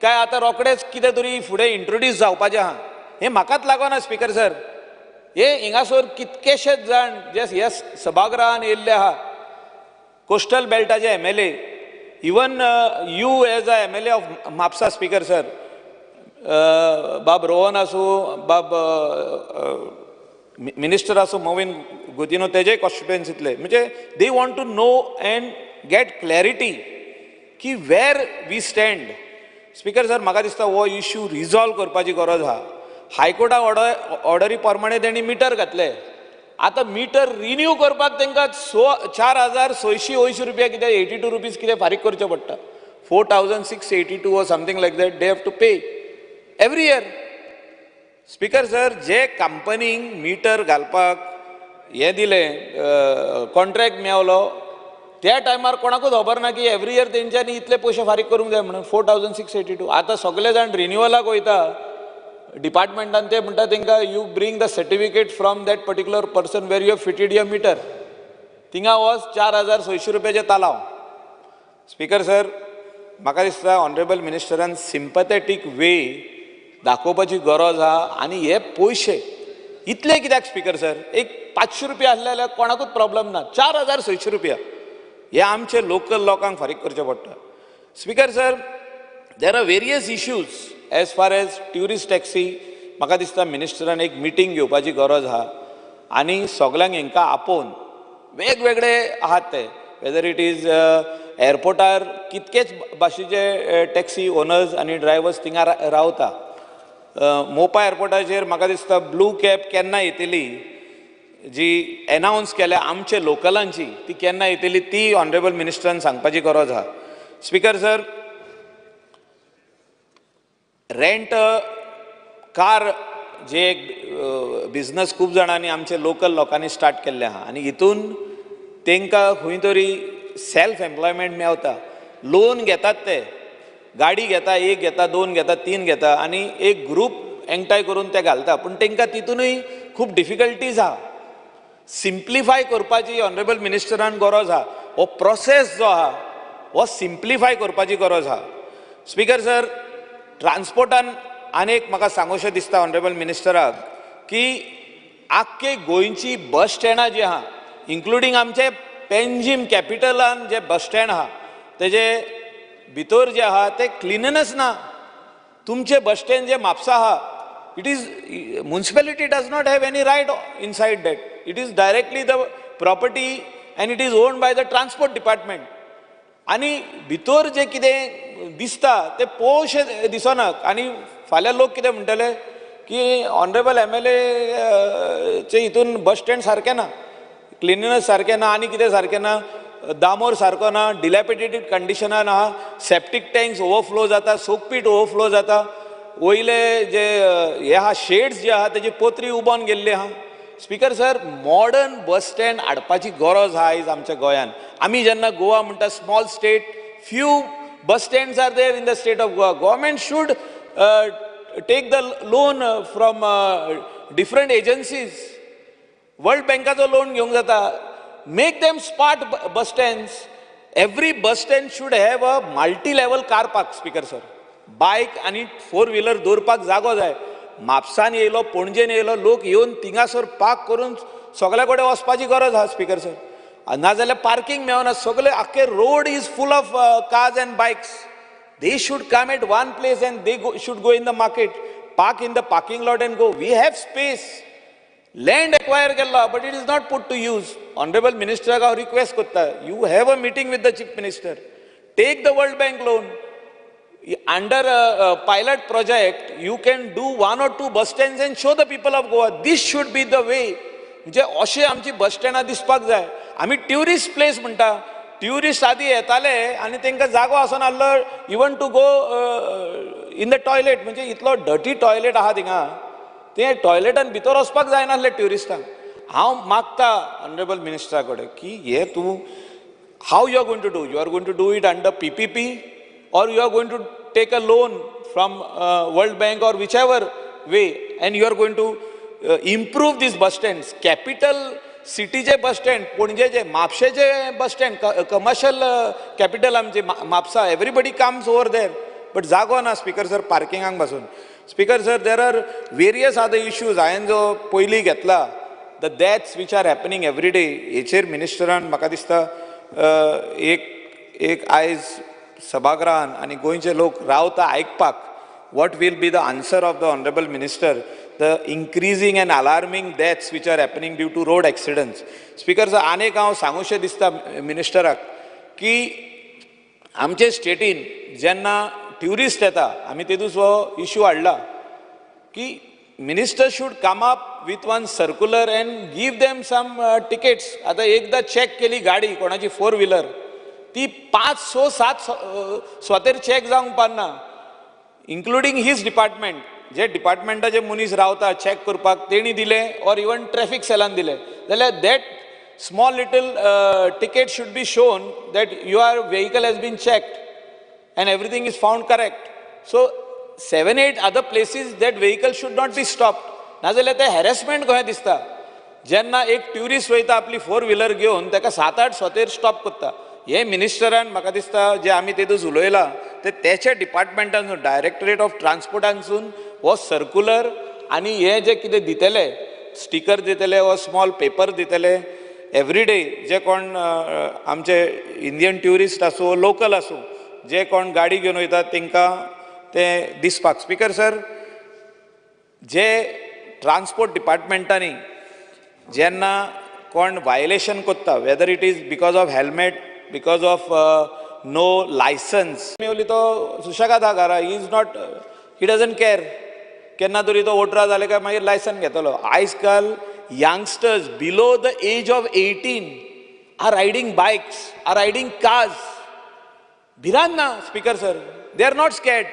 काय आतां रोखडेच कितें तरी फुडें इंट्रोड्यूस जावपाचें आहा. हें म्हाकाच लागना स्पीकर सर, हे हिंगासर कितकेशेच जाण जे ह्या सभागृहान येयल्ले आहा, coastal बेल्टाचे MLA, even you as a MLA of Mapusa, speaker sir, बाब रोहन आसूं, बाब मिनिस्टर आसूं मोविन गुदिनो, तेजे कॉन्स्टिट्युएन्सींतले, म्हणजे they want to know and get clarity की where we stand. Speaker sir, म्हाका दिसता हो इश्यू रिजॉल्व करपाची गरज आहा. हायकोर्टा ऑर्डरी प्रमाणे तेणी मिटर घातले. आतां मिटर रिन्यू करपाक तांकां 4,680 रुपया कितें 82 रुपीज कितें फारीक करचें पडटा. 4,682 or something like that they have to pay every year. Speaker sir, जे कंपनीक मिटर घालपाक हें दिलें, कॉन्ट्रॅक्ट मेवलो, त्या टायमार कोणाकूच खबर ना की एवरी इयर तेंच्यांनी इतले पयशे फारीक करूंक जाय म्हणून 4,682. आतां सगळे जाण रिन्युअलाक वयता डिपार्टमेंटान, ते म्हणटा तांकां you bring the certificate from that particular person where you have fitted your meter. थिंगा वच 4,600 रुपयाचे तालांव. Speaker sir, म्हाका दिसता ऑनरेबल मिनिस्टरान सिंपथेटीक वे दाखोवपाची गरज आहा. आनी हे पयशे इतले कित्याक स्पीकर सर, एक 500 रुपया आसले जाल्यार कोणाकूच प्रॉब्लम ना, 4600 रुपया हे आमचे लोकल लोकांक फारीक करचे पडटा. Speaker sir, there are various issues as far as tourist taxi. म्हाका दिसता मिनिस्टरान एक मिटींग घेवपाची गरज आहा आनी सगल्यांक हेंकां आपोवन वेगवेगळे आहात ते, वेदर it is एअरपोर्टार कितकेच भाशेचे टॅक्सी ओनर्स आनी ड्रायवर्स थिंगा रावता. मोपा एअरपोर्टाचेर म्हाका दिसता ब्लू कॅब केन्ना येतली जी एनावन्स केल्या आमचे लोकलांची, ती केन्ना येतली ती ऑनरेबल मिनिस्टरान सांगपाची गरज आहा. स्पीकर सर, रेंट कार जे एक बिजनस खूब जाणांनी आमचे लोकल लोकांनी स्टार्ट केल्ले आहा आनी हितून तांकां खंय तरी सेल्फ एम्प्लॉयमेंट मेवता. लोन घेतात ते, गाडी घेता, एक घेता, दोन घेता, तीन घेता आनी एक ग्रूप एकठांय करून ते घालता, पूण तांकां तितूनय खूब डिफिकल्टीज आहा. सिम्प्लिफाय करपाची ऑनरेबल मिनिस्टरान गरज आहा. हो प्रोसेस जो आहा हो सिम्प्लिफाय करपाची गरज आहा. स्पीकर सर, ट्रान्सपोर्टान आनी एक म्हाका सांगूशें दिसता ऑनरेबल मिनिस्टराक की आख्खे गोंयची बस स्टँडां जी आहा, इन्क्लुडींग आमचे पेंजीम कॅपिटलान जे बस स्टँड आहा तेजे भितर जे आहा ते क्लिननेस ना. तुमचे बस स्टँड जे म्हापसा आहा, it is municipality does not have any right inside that. It is directly the property and it is owned by the transport department. आनी भितर जे कितें दिसता तें पळोवशें दिसना. आनी फाल्यां लोक कितें म्हणटले की ऑनरेबल MLA चे हितून बस स्टँड सारकें ना, क्लिनिनेस सारकें ना, आनी कितें सारकें ना, दामोर सारको ना, डिलॅपिडेटेड कंडिशनान आहा, सेप्टीक टँक्स ओवरफ्लो जाता, सोकपीट ओवरफ्लो जाता, वयले जे हे आहा शेड्स जे आहा तेजी पोत्री उबोन गेल्ली आहा. Speaker sir, modern bus stand हाडपाची गरज आहा आयज आमच्या गोंयान. आमी जेन्ना गोवा म्हणटा small state, few bus stands are there in the state of Goa. Government should take the loan from different agencies. World बँकाचो loan घेवंक जाता. Make them smart bus stands. Every bus stand should have a multi level car park. Speaker sir, bike आनी four wheeler दवरपाक जागो जाय. म्हापसान येयलो, पणजेन येयलो, लोक येवन थिंगासर पार्क करून सगल्या कडेन वचपाची गरज आहा स्पीकर सर. नाजाल्यार पार्कींग मेळना. सगळे आख्खे road is full of cars and bikes. They should come at one place and they should go in the market, park in the parking lot and go. We have space, land acquire केल्लो, but it is not put to use. Honourable मिनिस्टराक हांव request करता, you have a meeting with the chief minister, take the World Bank loan. Under a pilot project, you can do 1 or 2 bus stands and show the people of Goa. This should be the way. म्हणजे अशें आमची बस स्टँडां दिसपाक जाय. आमी tourist place म्हणटा, tourist आदी येताले आनी तांकां जागो आसनासलो even to go in the toilet. म्हणजे इतलो डर्टी टॉयलेट आहा थिंगा, ते टॉयलेटान भितर वचपाक जायनासलें ट्युरिस्टांक. हांव मागता ऑनरेबल मिनिस्टरा कडेन की हे तूं how you are going to do, you are going to do it under PPP or you are going to take a loan from World Bank or whichever way, and you are going to improve these bus stands. Capital city J bus stand, पणजेचे, म्हापशेचे bus stand, commercial capital आमचे Mapusa, everybody comes over there, but जागो ना speaker sir पार्किंगाक बसून. Speaker sir, there are various other issues. हांवें जो पयलीं घेतला the deaths which are happening every day, हेचेर मिनिस्टरान म्हाका दिसता एक आयज सभागृहान आनी गोंयचे लोक रावता आयकपाक what will be the answer of the honourable minister, the increasing and alarming deaths which are happening due to road accidents. Speaker sir, आनीक हांव सांगूशें दिसता मिनिस्टराक की आमचे स्टेटीन जेन्ना ट्युरिस्ट येता, आमी तेदूस हो इशू हाडला की minister should come up with one circular and give them some tickets. आतां एकदां चॅक केली गाडी कोणाची फोर व्हिलर, ती 5, 6, 7 स्वातेर चॅक जावंक पारना, इन्क्लुडींग his department. जे डिपार्टमेंटाचे मनीस रावता चॅक करपाक तेणी दिले ऑर इवन ट्रॅफिक सेलान दिले जाल्यार that small little ticket should be shown that your vehicle has been checked and everything is found correct. So 7, 8 other places that vehicle should not be stopped. नाजाल्यार ते harassment कशें दिसता. जेन्ना एक tourist वयता आपली फोर व्हिलर घेवन, ताका 7, 8 स्वातेर स्टॉप करता. हे मिनिस्टरान म्हाका दिसता जे आमी तेदूस उलयलां ते तेच्या डिपार्टमेंटानसून डायरेक्टरेट ऑफ ट्रान्सपोर्टानसून हो सर्कुलर आनी हे जे कितें दितले स्टिकर दितले वा स्मॉल पेपर दितले एवरी डे जे कोण आमचे इंडियन ट्युरिस्ट आसूं लोकल आसूं जे कोण गाडी घेवन वयतात तांकां ते दिसपाक. स्पीकर सर, जे ट्रान्सपोर्ट डिपार्टमेंटांनी जेन्ना कोण वायलेशन करता whether it is because of helmet because of no licence मेवली तो सुशेगाद आहा घरा, he is not, he doesn't care. केन्ना तरी तो 18 जाले काय मागीर लायसन घेतलो. आयज काल youngsters below the age of 18 are riding bikes, are riding cars. भिरांत ना speaker sir, they are not scared.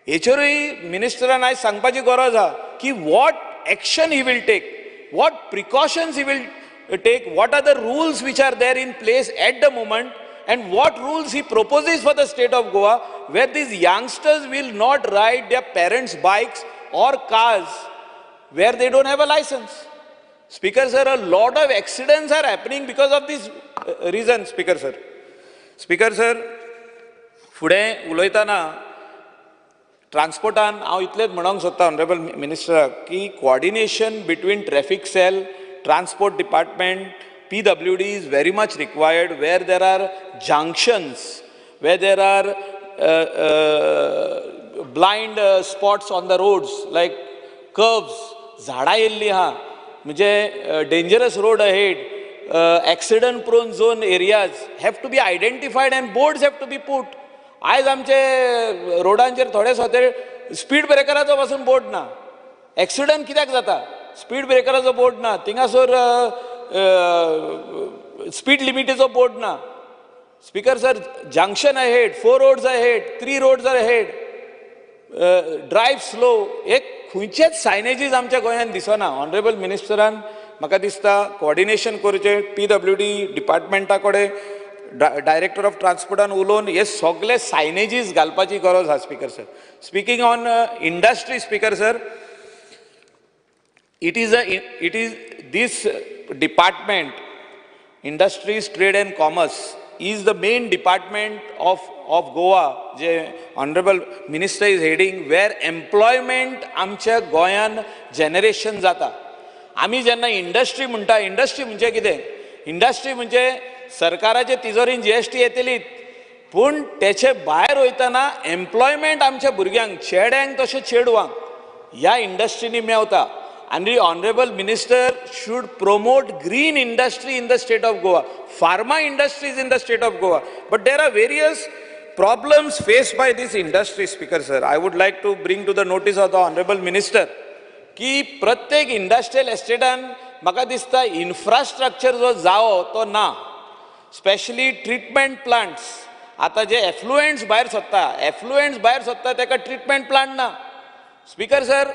हेचेरूय मिनिस्टरान आयज सांगपाची गरज आहा की what action he will take, what precautions he will take, what are the rules which are there in place at the moment and what rules he proposes for the state of Goa where these youngsters will not ride their parents' bikes or cars where they don't have a license. Speaker sir, a lot of accidents are happening because of this reason, Speaker sir. Speaker sir, फुडें उलयतना ट्रान्सपोर्टान हांव इतलेंच म्हणूंक सोदता honourable मिनिस्टराक की coordination between traffic cell, transport department, PWD is very much required where there are junctions, where there are blind spots on the roads like curves, झाडां येयल्लीं आहा म्हणजे dangerous road ahead, accident prone zone areas have to be identified and boards have to be put. आयज आमचे रोडांचेर थोडे सोते speed ब्रेकराचो पासून board ना. Accident कित्याक जाता? स्पीड ब्रेकराचो बोर्ड ना, थिंगासर स्पीड लिमिटीचो बोर्ड ना. Speaker sir, junction ahead, 4 roads ahead, 3 roads are ahead, drive slow, एक खंयचेच सायनेजीस आमच्या गोंयांत दिसना. ऑनरेबल मिनिस्टरान म्हाका दिसता कोऑर्डिनेशन करचें PWD डिपार्टमेंटा कडेन, डायरेक्टर ऑफ ट्रान्सपोर्टान उलोवन हे सगळे सायनेजीस घालपाची गरज आसा. Speaker sir, speaking on industry, speaker sir, it is this department, industries, trade and commerce, is the main department of Goa, J honourable minister is heading, where employment आमच्या गोंयान generation जाता. आमी जेन्ना इंडस्ट्री म्हणटा, इंडस्ट्री म्हणजे कितें? Industry म्हणजे सरकाराचे तिजोरीन GST येतलीच, पूण तेचे भायर वयतना एम्प्लॉयमेंट आमच्या भुरग्यांक, चेड्यांक तशें चेडवांक ह्या इंडस्ट्रीनी मेवता. And the honorable minister should promote green industry in the state of Goa, pharma industries in the state of Goa. But there are various problems faced by this industry, Speaker sir. I would like to bring to the notice of the honorable minister की प्रत्येक industrial एस्टेटान म्हाका दिसता infrastructure जो जावो तो ना, specially treatment plants. आतां जे effluents भायर सोदता, एफ्लुएंट्स भायर सोदता ताका ट्रिटमेंट प्लांट ना. Speaker sir,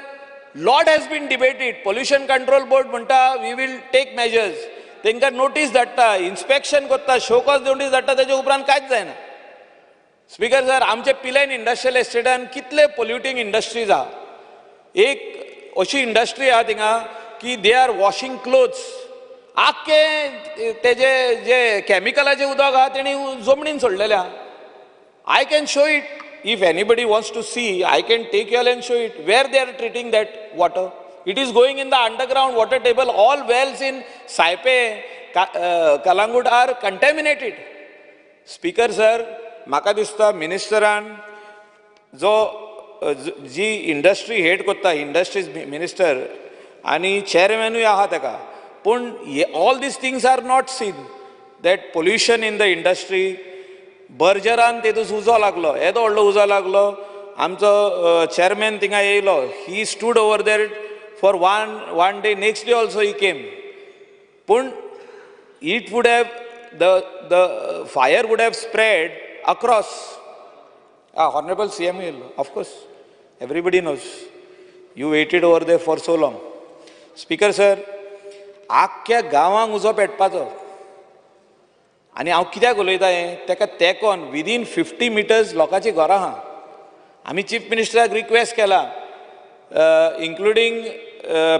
lot has been debated. Pollution control board म्हणटा we will take measures, तांकां नोटीस धाडटा, इन्स्पेक्शन करता, शो कॉज नोटीस धाडटा, ताच्या उपरांत कांयच जायना. स्पीकर सर, आमचे पिलेन इंडस्ट्रियल एस्टेटान कितले पोल्युटींग इंडस्ट्रीज आहा. एक अशी इंडस्ट्री आहा थिंगा की they are washing clothes, आख्खे तेजे जे कॅमिकलाचें उदक आहा तेणी जमनीन सोडलेलें आहा. I can show it. If anybody wants to see, I can take you all and show it where they are treating that water. It is going in the underground water table. All wells in Saipe, Kalangut are contaminated. Speaker sir, म्हाका दिसता मिनिस्टरान जो जी industry head करता, industries minister आनी चेअरमॅनूय आहा ताका, पूण all these things are not seen. That pollution in the industry, बर्जरान तेतून उजो लागलो, येदो व्हडलो उजो लागलो, आमचो चेअरमॅन थिंगा येयलो, he stood over there for one day, next day also he came. पूण it would have the fire would have spread across. Honourable CM येयलो, of course everybody knows, you waited over there for so long. Speaker sir, आख्ख्या गांवांक उजो पेटपाचो. आनी हांव कित्याक उलयता हें, ताका तेंकोन विदीन 50 मिटर्स लोकांची घरां आहा. आमी चीफ मिनिस्टराक रिक्वेस्ट केला, इन्क्लुडींग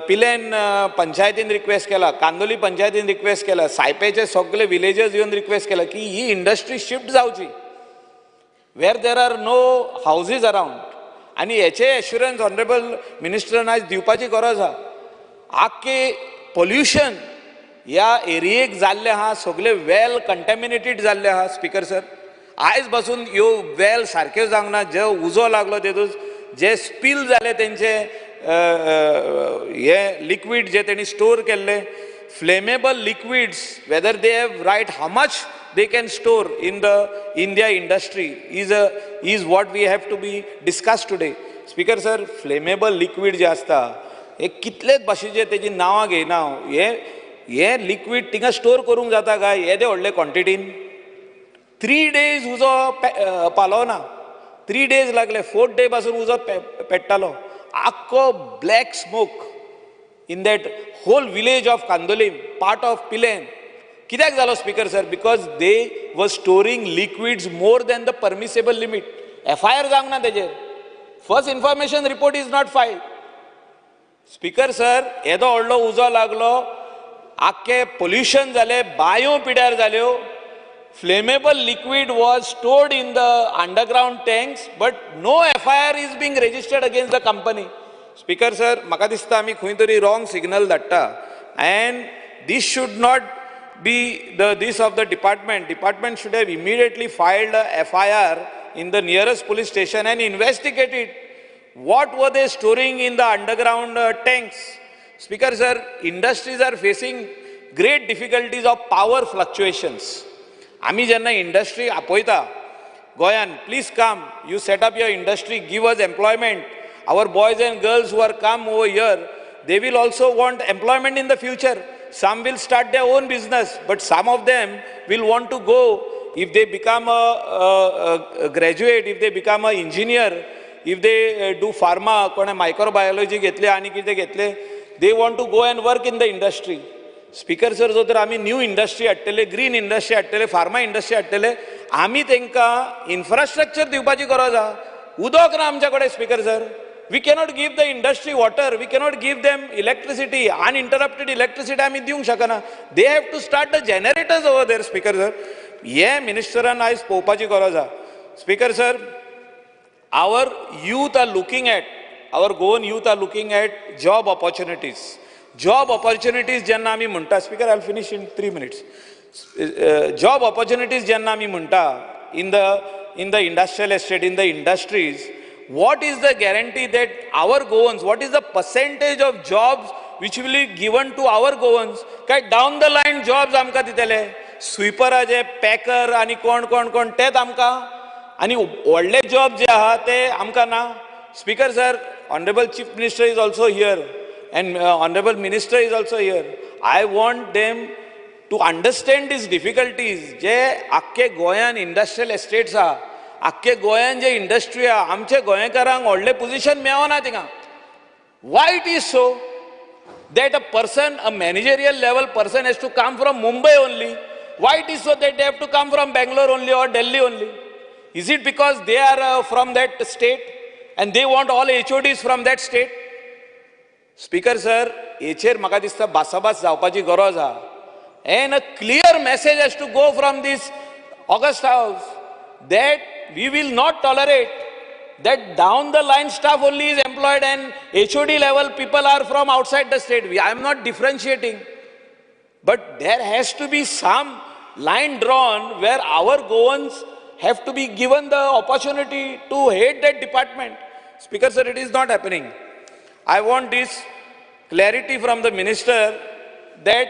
पिलेन पंचायतीन रिक्वेस्ट केला, कांदोली पंचायतीन रिक्वेस्ट केला, सायपेचे सगळे विलेजर्स येवन रिक्वेस्ट केला की ही इंडस्ट्री शिफ्ट जावची where there are no houses around. आनी हेचे एश्युरन्स ऑनरेबल मिनिस्टरान आयज दिवपाची गरज आहा. आख्खे पोल्युशन ह्या एरियेक जाल्लें आहा, सगळे वेल कंटेमिनेटेड जाल्ले आहा. स्पिकर सर, आयज पासून ह्यो वेल सारक्यो जावंक ना. जे उजो लागलो तेतून जे स्पील जाले तेंचे हे लिक्वीड जे तेणी स्टोर केल्ले flammable liquids, whether they have right how much they can store in the India industry is what we have to be discuss today. Speaker sir, flammable liquid जे आसता हे कितलेच भाशेचे तेजी नांवां घेयना हांव. हे हे लिक्वीड थिंगा स्टोर करूंक जाता काय येदे व्हडले क्वॉन्टिटीन? 3 डेज उजो पालोवना, 3 डेज लागले, 4th day पासून उजो पेट्टालो. आख्खो black smoke in that whole village of Candolim, part of Pilerne. कित्याक जालो speaker sir? Because they were storing liquids more than the permissible limit. FIR जावंक ना तेजेर, first information report is not filed. Speaker sir, येदो व्हडलो उजो लागलो, आख्खें पोल्युशन जालें, बांयो पिड्यार जाल्यो. Flammable liquid was stored in the underground tanks, but no FIR is being registered against the company. Speaker sir, म्हाका दिसता आमी खंय तरी रॉंग सिग्नल धाडटा, and this should not be the this of the department. Department should have immediately filed a FIR in the nearest police station and investigated what were they storing in the underground tanks. Speaker sir, industries are facing great difficulties of power fluctuations. आमी जेन्ना industry आपयता गोंयान, please come, you set up your industry, give us employment. Our boys and girls who are come over here, they will also want employment in the future. Some will start their own business, but some of them will want to go. If they become a graduate, if they become an engineer, if they do pharma, कोणे microbiology घेतले आनी कितें घेतले, they want to go and work in the industry. Speaker sir, जो तर आमी new industry हाडटले, green industry हाडटले, फार्मा इंडस्ट्री हाडटले, आमी तांकां इन्फ्रास्ट्रक्चर दिवपाची गरज आहा. उदक ना आमच्या कडेन speaker sir. We cannot give the industry water, we cannot give them electricity, uninterrupted electricity आमी दिवंक शकना. They have to start the generators over there. Speaker sir, हे मिनिस्टरान आयज पळोवपाची गरज आहा. Speaker sir, our youth are looking at, our Goan youth are looking at job opportunities. Job opportunities जेन्ना आमी म्हणटा, speaker, I finish in 3 minutes. Job opportunities जेन्ना आमी म्हणटा in the industrial estate, in the industries, what is the guarantee that our Goans, what is the percentage of jobs which will be given to our Goans? काय down the line jobs आमकां दितले? स्विपराचे, Packer आनी कोण कोण कोण तेच आमकां, आनी व्हडले जॉब जे आहा ते आमकां ना. Speaker sir, honourable chief minister is also here and honourable minister is also here. I want them to understand these difficulties. जे आख्खे गोंयान इंडस्ट्रियल एस्टेट्स आहा, आख्खे गोंयान जे इंडस्ट्री आहा, आमचे गोंयकारांक व्हडलें पोजिशन मेळना थिंगा. Why it is so that a person, a managerial level person has to come from Mumbai only? Why it is so that they have to come from Bangalore only or Delhi only? Is it because they are from that state and they want all HODs from that state? Speaker sir, हेचेर म्हाका दिसता भासाभास जावपाची गरज आहा. And a clear message has to go from this august house that we will not tolerate that down the line staff only is employed and HOD level people are from outside the state. I am not differentiating, but there has to be some line drawn where our Goans have to be given the opportunity to head that department. Speaker sir, it is not happening. I want this clarity from the minister that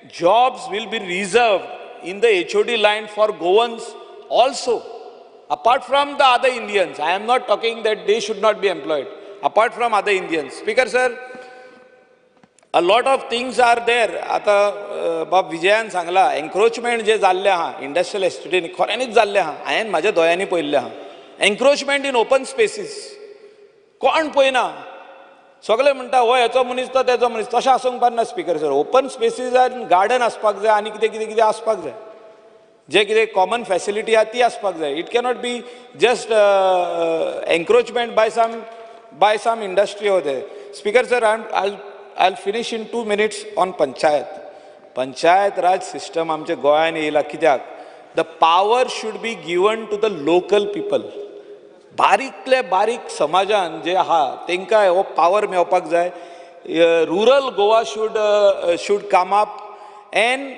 jobs will be reserved in the HOD line for Goans also, apart from the other Indians. I am not talking that they should not be employed, apart from other Indians. Speaker sir, a lot of things are there. आतां बाब विजयान सांगला, encroachment जे जाल्लें आहा industrial एस्टेटीन खऱ्यांनीच जाल्लें आहा, हांवें म्हाज्या दोळ्यांनी पळयल्लें आहा. एन्क्रोचमेंट इन ओपन स्पेसीस कोण पळयना, सगळे म्हणटा हो हेचो मनीस तो तेचो मनीस. तशें आसूंक पारना स्पीकर सर. ओपन स्पेसीसान गार्डन आसपाक जाय आनी कितें कितें कितें आसपाक जाय, जे कितें कॉमन फॅसिलिटी आहा ती आसपाक जाय. It cannot be just encroachment by some industry over there. Speaker sir, I finish in 2 minutes on panchayat. Panchayat Raj system आमच्या गोंयान येयला कित्याक? The power should be given to the local people. बारीकले बारीक समाजान जे आहा तेंकां हो पावर मेळपाक जाय. Rural Goa should come up and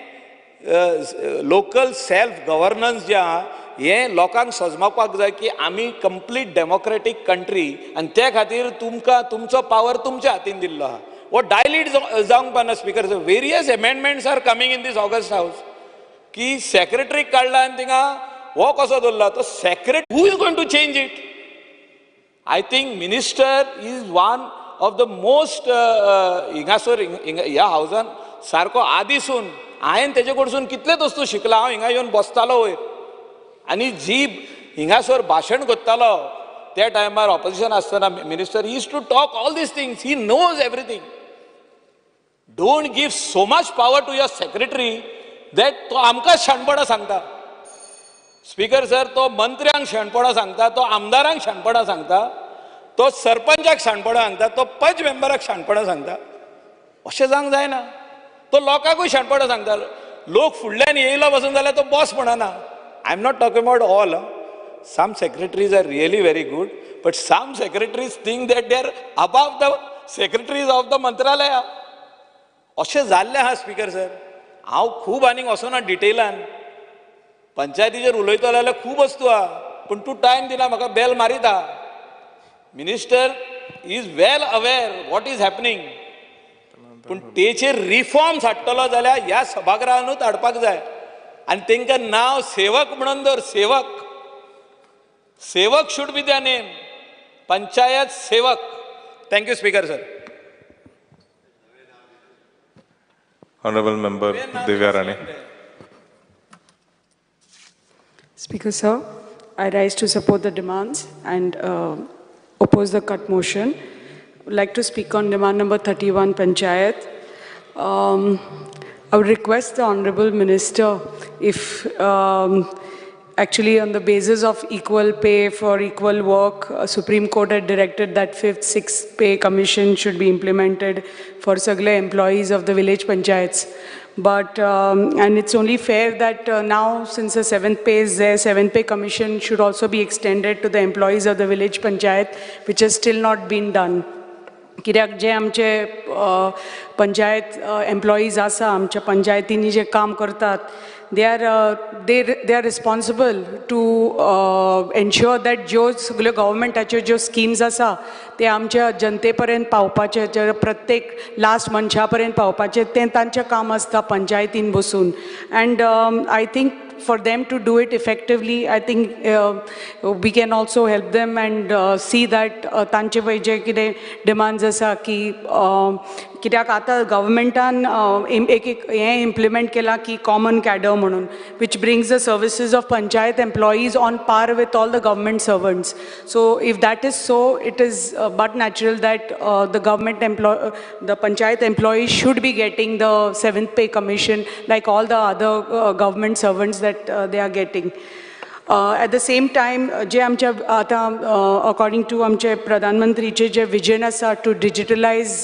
local self governance जे आहा हें लोकांक सजमावपाक जाय की आमी कंप्लीट डेमोक्रेटीक कंट्री आनी ते खातीर तुमकां तुमचो पावर तुमच्या हातीन दिल्लो आहा. हो डायल्यूट जावंक पाना speaker. Various amendments are coming in this august house की सेक्रेटरीक काडला आनी थिंगा हो कसो दवरला तो secretary. Who is going to change it? I think minister is one of the most हिंगासर ह्या हावसान सारको आदीसून हांवें तेजे कडसून कितलेच वस्तू शिकला. हांव हिंगा येवन बसतालो वयर आनी जी हिंगासर भाशण करतालो त्या टायमार ऑपोजिशन आसतना minister is to talk all these things. He knows everything. Don't give so much power to your secretary that तो आमकां शाणपणां सांगता. स्पीकर सर, तो मंत्र्यांक शाणपणां सांगता, तो आमदारांक शाणपणां सांगता, तो सरपंचाक शाणपणां सांगता, तो पंच मेंबराक शाणपणां सांगता. अशें जावंक जायना. तो लोकांकूय शाणपणां सांगता. लोक फुडल्यान येयलो बसून जाल्यार तो बॉस म्हणना. I am not talking about all. Some secretaries are really very good, but some secretaries think that they are above the secretaries of the मंत्रालया. अशें जाल्लें आहा स्पीकर सर. हांव खूब आनीक वचना डिटेलान. पंचायतीचेर उलयतलो जाल्यार खूब वस्तू आहा, पूण तूं टायम दिना म्हाका, बेल मारीता. Minister is well aware what is happening, पूण तेचेर रिफॉर्म्स हाडटलो जाल्यार ह्या सभागृहानूच हाडपाक जाय. आनी तेंकां नांव सेवक म्हणून दवर. Sevak, Sevak should be the name. Panchayat Sevak. Thank you speaker sir. Honorable Member Divya Rane. Speaker sir, I rise to support the demands and oppose the cut motion. I would like to speak on demand number 31, Panchayat. I would request the Honorable Minister if actually on the basis of equal pay for equal work, Supreme Court had directed that 5th, 6th pay commission should be implemented for sagle employees of the village panchayats. But, and it's only fair that now since the 7th pay is there, 7th pay commission should also be extended to the employees of the village panchayat, which has still not been done. कित्याक जे आमचे panchayat employees आसा, आमच्या पंचायतींनी जे काम करतात, they are responsible to ensure that ज्यो सगळ्यो गव्हर्मेंटाच्यो ज्यो schemes आसा ते आमच्या जनते पर्यंत पावपाचे, प्रत्येक लास्ट मनशा पर्यंत पावपाचें तें तांचें काम आसता पंचायतीन बसून. And I think for them to do it effectively, I think we can also help them and see that तांचे पळय जे कितें डिमांड्स आसा की कित्याक आतां गव्हर्मेंटान एक एक हें इम्प्लिमेंट केलां की कॉमन कॅडर म्हणून, which brings the services of panchayat employees on par with all the government servants. So if that is so, it is but natural that the government the panchayat employees should be getting the 7th pay commission like all the other government servants that they are getting. At the same time, जे आमच्या आतां according two आमचे प्रधानमंत्रीचे जे vision आसा two डिजिटलायज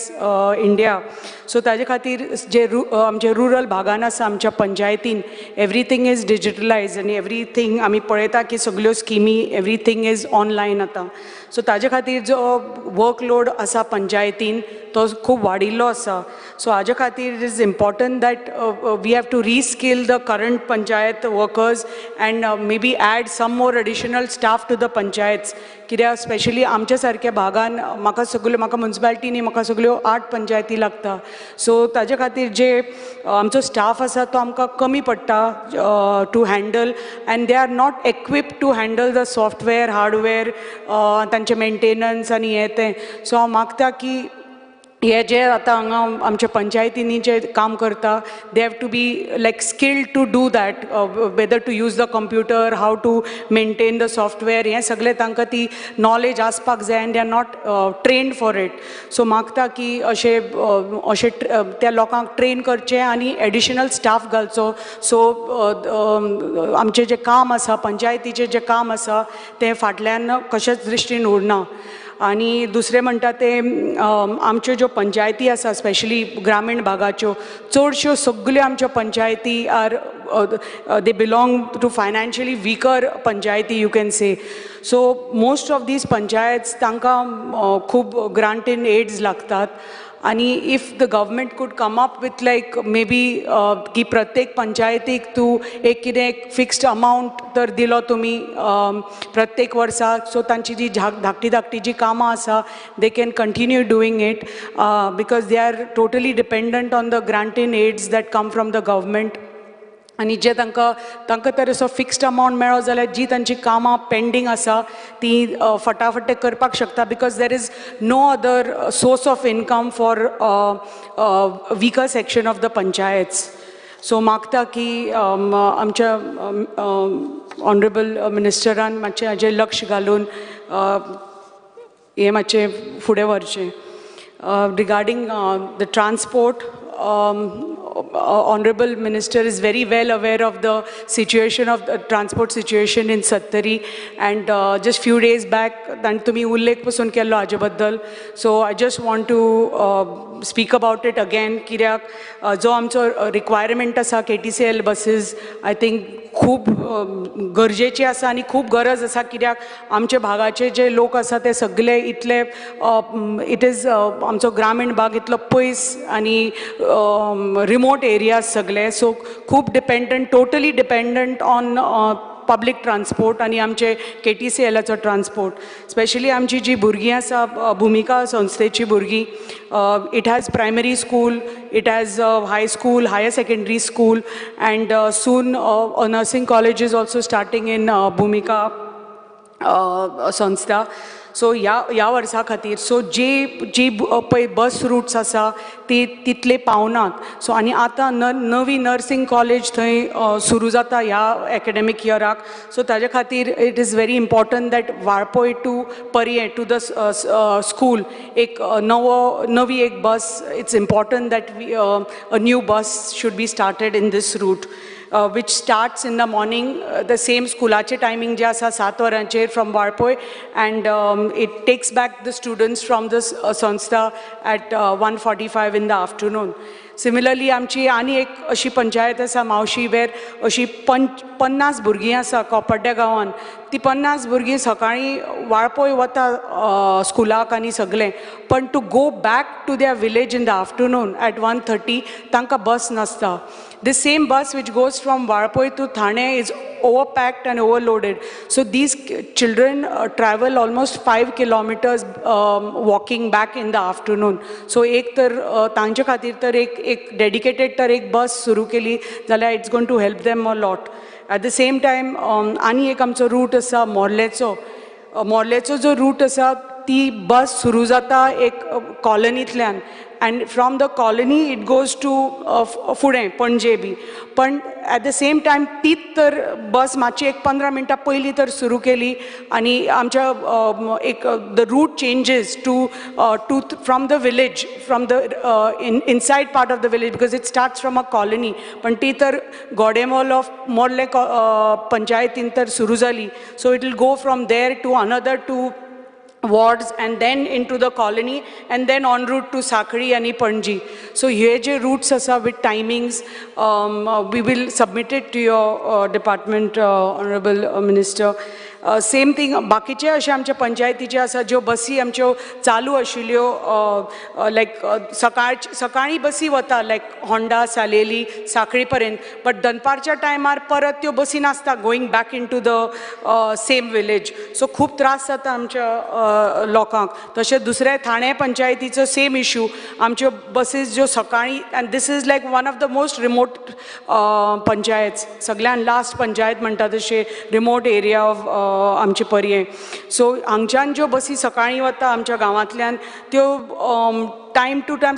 India, so ताजे खातीर जे आमचे rural भागान आसा आमच्या पंचायतीन एवरीथींग is digitalise आनी एवरीथींग आमी पळयता की सगल्यो स्किमी एवरीथींग is online आतां. सो ताजे खातीर जो वर्कलोड आसा पंचायतीन तो खूब वाडिल्लो आसा. सो हाजे खातीर it is important that we have to reskill the current panchayat workers and maybe add some more additional staff to the panchayats. कित्याक स्पेशली आमच्या सारक्या भागान म्हाका सगल्यो, म्हाका मुन्सिपालिटीनी म्हाका सगल्यो 8 पंचायती लागता. सो ताजे खातीर जे आमचो स्टाफ आसा तो आमकां कमी पडटा to handle, and they are not equipped to handle the software, hardware, तांचें मेंटेनन्स आनी हें तें. सो हांव मागता की हे जे आतां हांगा आमच्या पंचायतींनी जे काम करता, they have to be like skilled to do that, whether to use the computer, how to maintain the software, हें सगळें तांकां ती नॉलेज आसपाक जाय and they are not trained for it. So मागता की अशें अशें त्या लोकांक ट्रेन करचें आनी एडिशनल स्टाफ घालचो. सो आमचें जें काम आसा, पंचायतीचें जें काम आसा तें फाटल्यान कशेंच दृश्टीन उरना. आनी दुसरें म्हणटा तें आमच्यो ज्यो पंचायती आसा स्पेशली ग्रामीण भागाच्यो चडश्यो सगल्यो आमच्यो पंचायती are they belong to financially weaker panchayati you can say. So most of these panchayats तांकां खूब ग्रांट इन एड्स लागतात. आनी if the government could come up with like maybe की प्रत्येक पंचायतीक तूं एक कितें एक फिक्स्ड अमावंट तर दिलो तुमी प्रत्येक वर्साक, सो तांची जी धाकटी धाकटी जी कामां आसा they can continue doing it because they are totally dependent on the grant in aids that come from the government. आनी जे तांकां तांकां तर असो फिक्स्ड अमावंट मेळो जाल्यार जी तांची कामां पेंडींग आसा ती फटाफट ते करपाक शकता because there is no other source of income for weaker section of the panchayats. So मागता की आमच्या ऑनरेबल मिनिस्टरान मातशें हाजेर लक्ष घालून हें मातशें फुडें व्हरचें. Regarding the transport, Honorable Minister is very well aware of the situation of the transport situation in Sattari, and just few days back तुम्ही उल्लेख पसून केल्लो हाजे बद्दल. So I just want to speak about it again कित्याक जो आमचो requirement आसा KTCL buses I think खूब गरजेची आसा आनी खूब गरज आसा कित्याक आमचे भागाचे जे लोक आसा ते सगळे इतले it is आमचो ग्रामीण भाग इतलो पयस आनी रिमोट एरियाज सगळे, सो खूब dependent, totally dependent on public transport आनी आमचे KTCLाचो ट्रान्सपोर्ट. स्पेशली आमची जी भुरगीं आसा भुमिका संस्थेची भुरगीं, it has primary school, it has high school, higher secondary school, and soon nursing college is also starting in Bhumika संस्था. सो ह्या वर्सा खातीर सो जी जी पळय बस रुट्स आसा ती तितले पावनात. सो आनी आतां नवी नर्सिंग कॉलेज थंय सुरू जाता ह्या एकेडमीक इयराक. सो ताजे खातीर it is very important that Valpoi to Poriem to the school एक नवी एक बस, it's important that a new bus should be started in this route, which starts in the morning, the same schoolache timing जे आसा 7 वरांचेर from Valpoi, and it takes back the students from the संस्था at 1:45 in the afternoon. Similarly आमची आनी एक अशी पंचायत आसा मावशी वेर अशी 50 भुरगीं आसा कोपर्ड्या गांवान. ती 50 भुरगीं सकाळीं वाळपय वता स्कुलाक आनी सगळें, पण to go back to their village in the afternoon at 1:30 तांकां बस नासता. The same bus which goes from Valpoi to Thane is overpacked and overloaded. So these children travel almost 5 kilometers walking back in the afternoon. So एक तर तांचे खातीर तर एक dedicated तर एक बस सुरू केली जाल्यार it's going to help them a lot. At the same time आनी एक आमचो रूट आसा मोर्लेचो. मोर्लेचो जो रूट आसा ती बस सुरू जाता एक कॉलनींतल्यान and from the colony it goes to फुडें पणजे बी, पण एट the same time तीच तर बस मातशी एक 15 मिनटां पयलीं तर सुरू केली आनी आमच्या एक the route changes to from the village, from the inside part of the village because it starts from a colony, पण ती तर गोडेमोल ऑफ मोर्ले पंचायतीन तर सुरू जाली. So it will go from there to another 2 wards and then into the colony and then en route to Sakri and Panji. So here je routes asa with timings, we will submit it to your department, Honorable Minister. Same thing बाकीचे अशे आमच्या पंचायतीचे आसा ज्यो बसी आमच्यो चालू आशिल्ल्यो लायक सकाळीं बसी वता लायक होंडा सालेली साखळी पर्यंत, बट दनपारच्या टायमार परत त्यो बसी नासता going back into the same village. So खूब त्रास जाता आमच्या लोकांक. तशें दुसऱ्या ठाणे पंचायतीचो सेम इशू, आमच्यो बसीस ज्यो सकाळीं, and this is like one of the most remote panchayat, सगळ्यान लास्ट पंचायत म्हणटा तशें रिमोट एरिया ऑफ आमचे पर्यें. सो हांगच्यान ज्यो बसी सकाळीं वता आमच्या गांवांतल्यान त्यो टायम टू टायम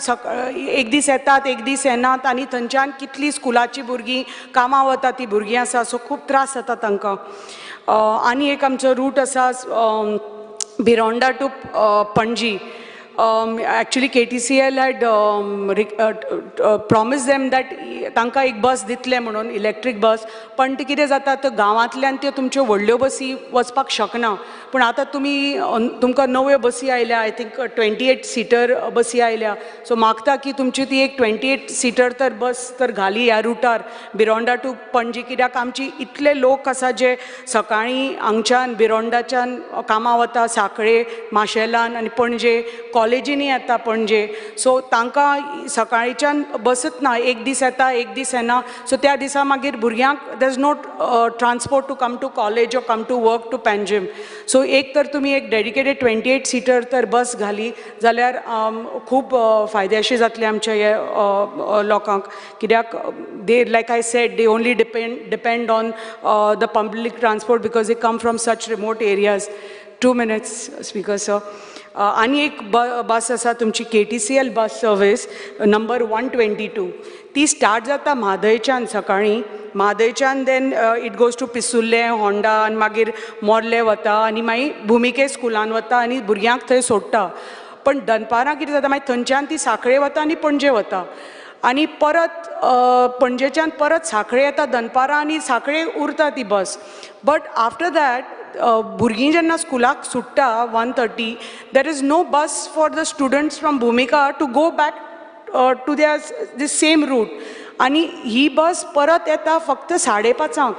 एक दीस येतात एक दीस येनात आनी थंयच्यान कितलीं स्कुलाचीं भुरगीं कामां वता ती भुरगीं आसा, सो खूब त्रास जाता तांकां. आनी एक आमचो रूट आसा Bhironda to Panaji. Actually KTCL had promised them that तांकां एक बस दितले म्हणून इलेक्ट्रीक बस, पण ती कितें जाता तर गांवांतल्यान त्यो तुमच्यो व्हडल्यो बसी वचपाक शकना, पूण आतां तुमी तुमकां नव्यो बसी आयल्या, I think 28 seater बसी आयल्या. सो मागता की तुमची ती एक 28 सीटर तर बस तर घाली ह्या रुटार बिरोंडा टू पणजी, कित्याक आमची इतले लोक आसा जे सकाळीं हांगच्यान बिरोंडाच्यान कामां वता, साखळे, माशेलान आनी पणजे, कॉलेजींनी येता पणजे. सो तांकां सकाळीच्यान बसत ना, एक दीस येता एक दीस येना. सो त्या दिसा मागीर भुरग्यांक there is no transport to come to college or come to work to Panjim. So एक तर तुमी एक डेडिकेटेड 28 सीटर तर बस घाली जाल्यार खूब फायद्याशी जातले आमच्या हे लोकांक, कित्याक they, like I said, they only depend on the public transport because they come from such remote areas. 2 minutes, Speaker sir. आनी एक बस आसा तुमची KTCL bus service number 122, ती स्टार्ट जाता म्हादयच्यान सकाळीं, म्हादयच्यान then it goes to Pissurlem, Honda आनी मागीर Morley वता आनी मागीर भुमिके स्कुलान वता आनी भुरग्यांक थंय सोडटा. पण दनपारां कितें जाता, मागीर थंयच्यान ती साखळे वता आनी पणजे वता आनी परत पणजेच्यान परत साखळे येता दनपारां आनी साखळे उरता ती बस. बट आफ्टर that भुरगीं जेन्ना स्कुलाक सुट्टा 1:30, there is no bus for the students from Bhumika to go back to their the same route. आनी ही बस परत येता फक्त 5:30,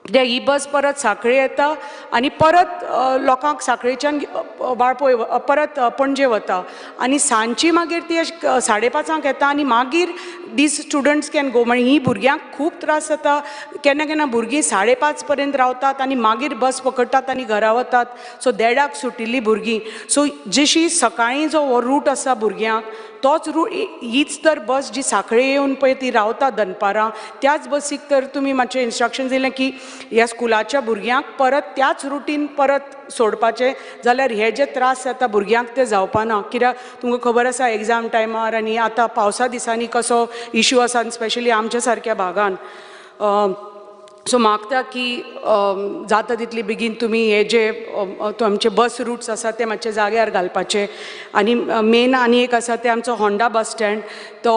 कित्याक ही बस परत साखळे येता आनी परत लोकांक साखळेच्यान वाळपय परत पणजे वता आनी सांजची मागीर ती 5:30 येता आनी मागीर these students can go. म्हणजे ही भुरग्यांक खूब त्रास जाता, केन्ना केन्ना भुरगीं 5:30 पर्यंत रावतात आनी मागीर बस पकडटात आनी घरा वतात. सो 1:30 सुटिल्लीं भुरगीं. सो जशी सकाळीं जो हो रूट आसा भुरग्यांक तोच रूट, हीच तर बस जी साखळे येवन पळय ती रावता दनपारां, त्याच बसीक तर तुमी मातशें इन्स्ट्रक्शन दिलें की ह्या स्कुलाच्या भुरग्यांक परत त्याच रुटीन परत सोडपाचें, जाल्यार हे जे त्रास जाता भुरग्यांक ते जावपा ना. कित्याक तुमकां खबर आसा एग्जाम टायमार आनी आतां पावसा दिसांनी कसो इशू आसा, आनी स्पेशली आमच्या सारक्या भागान. सो मागता की जाता तितली बेगीन तुमी हे जे आमचे बस रुट्स आसा ते मातशे जाग्यार घालपाचे. आनी मेन आनी एक आसा ते आमचो होंडा बस स्टँड, तो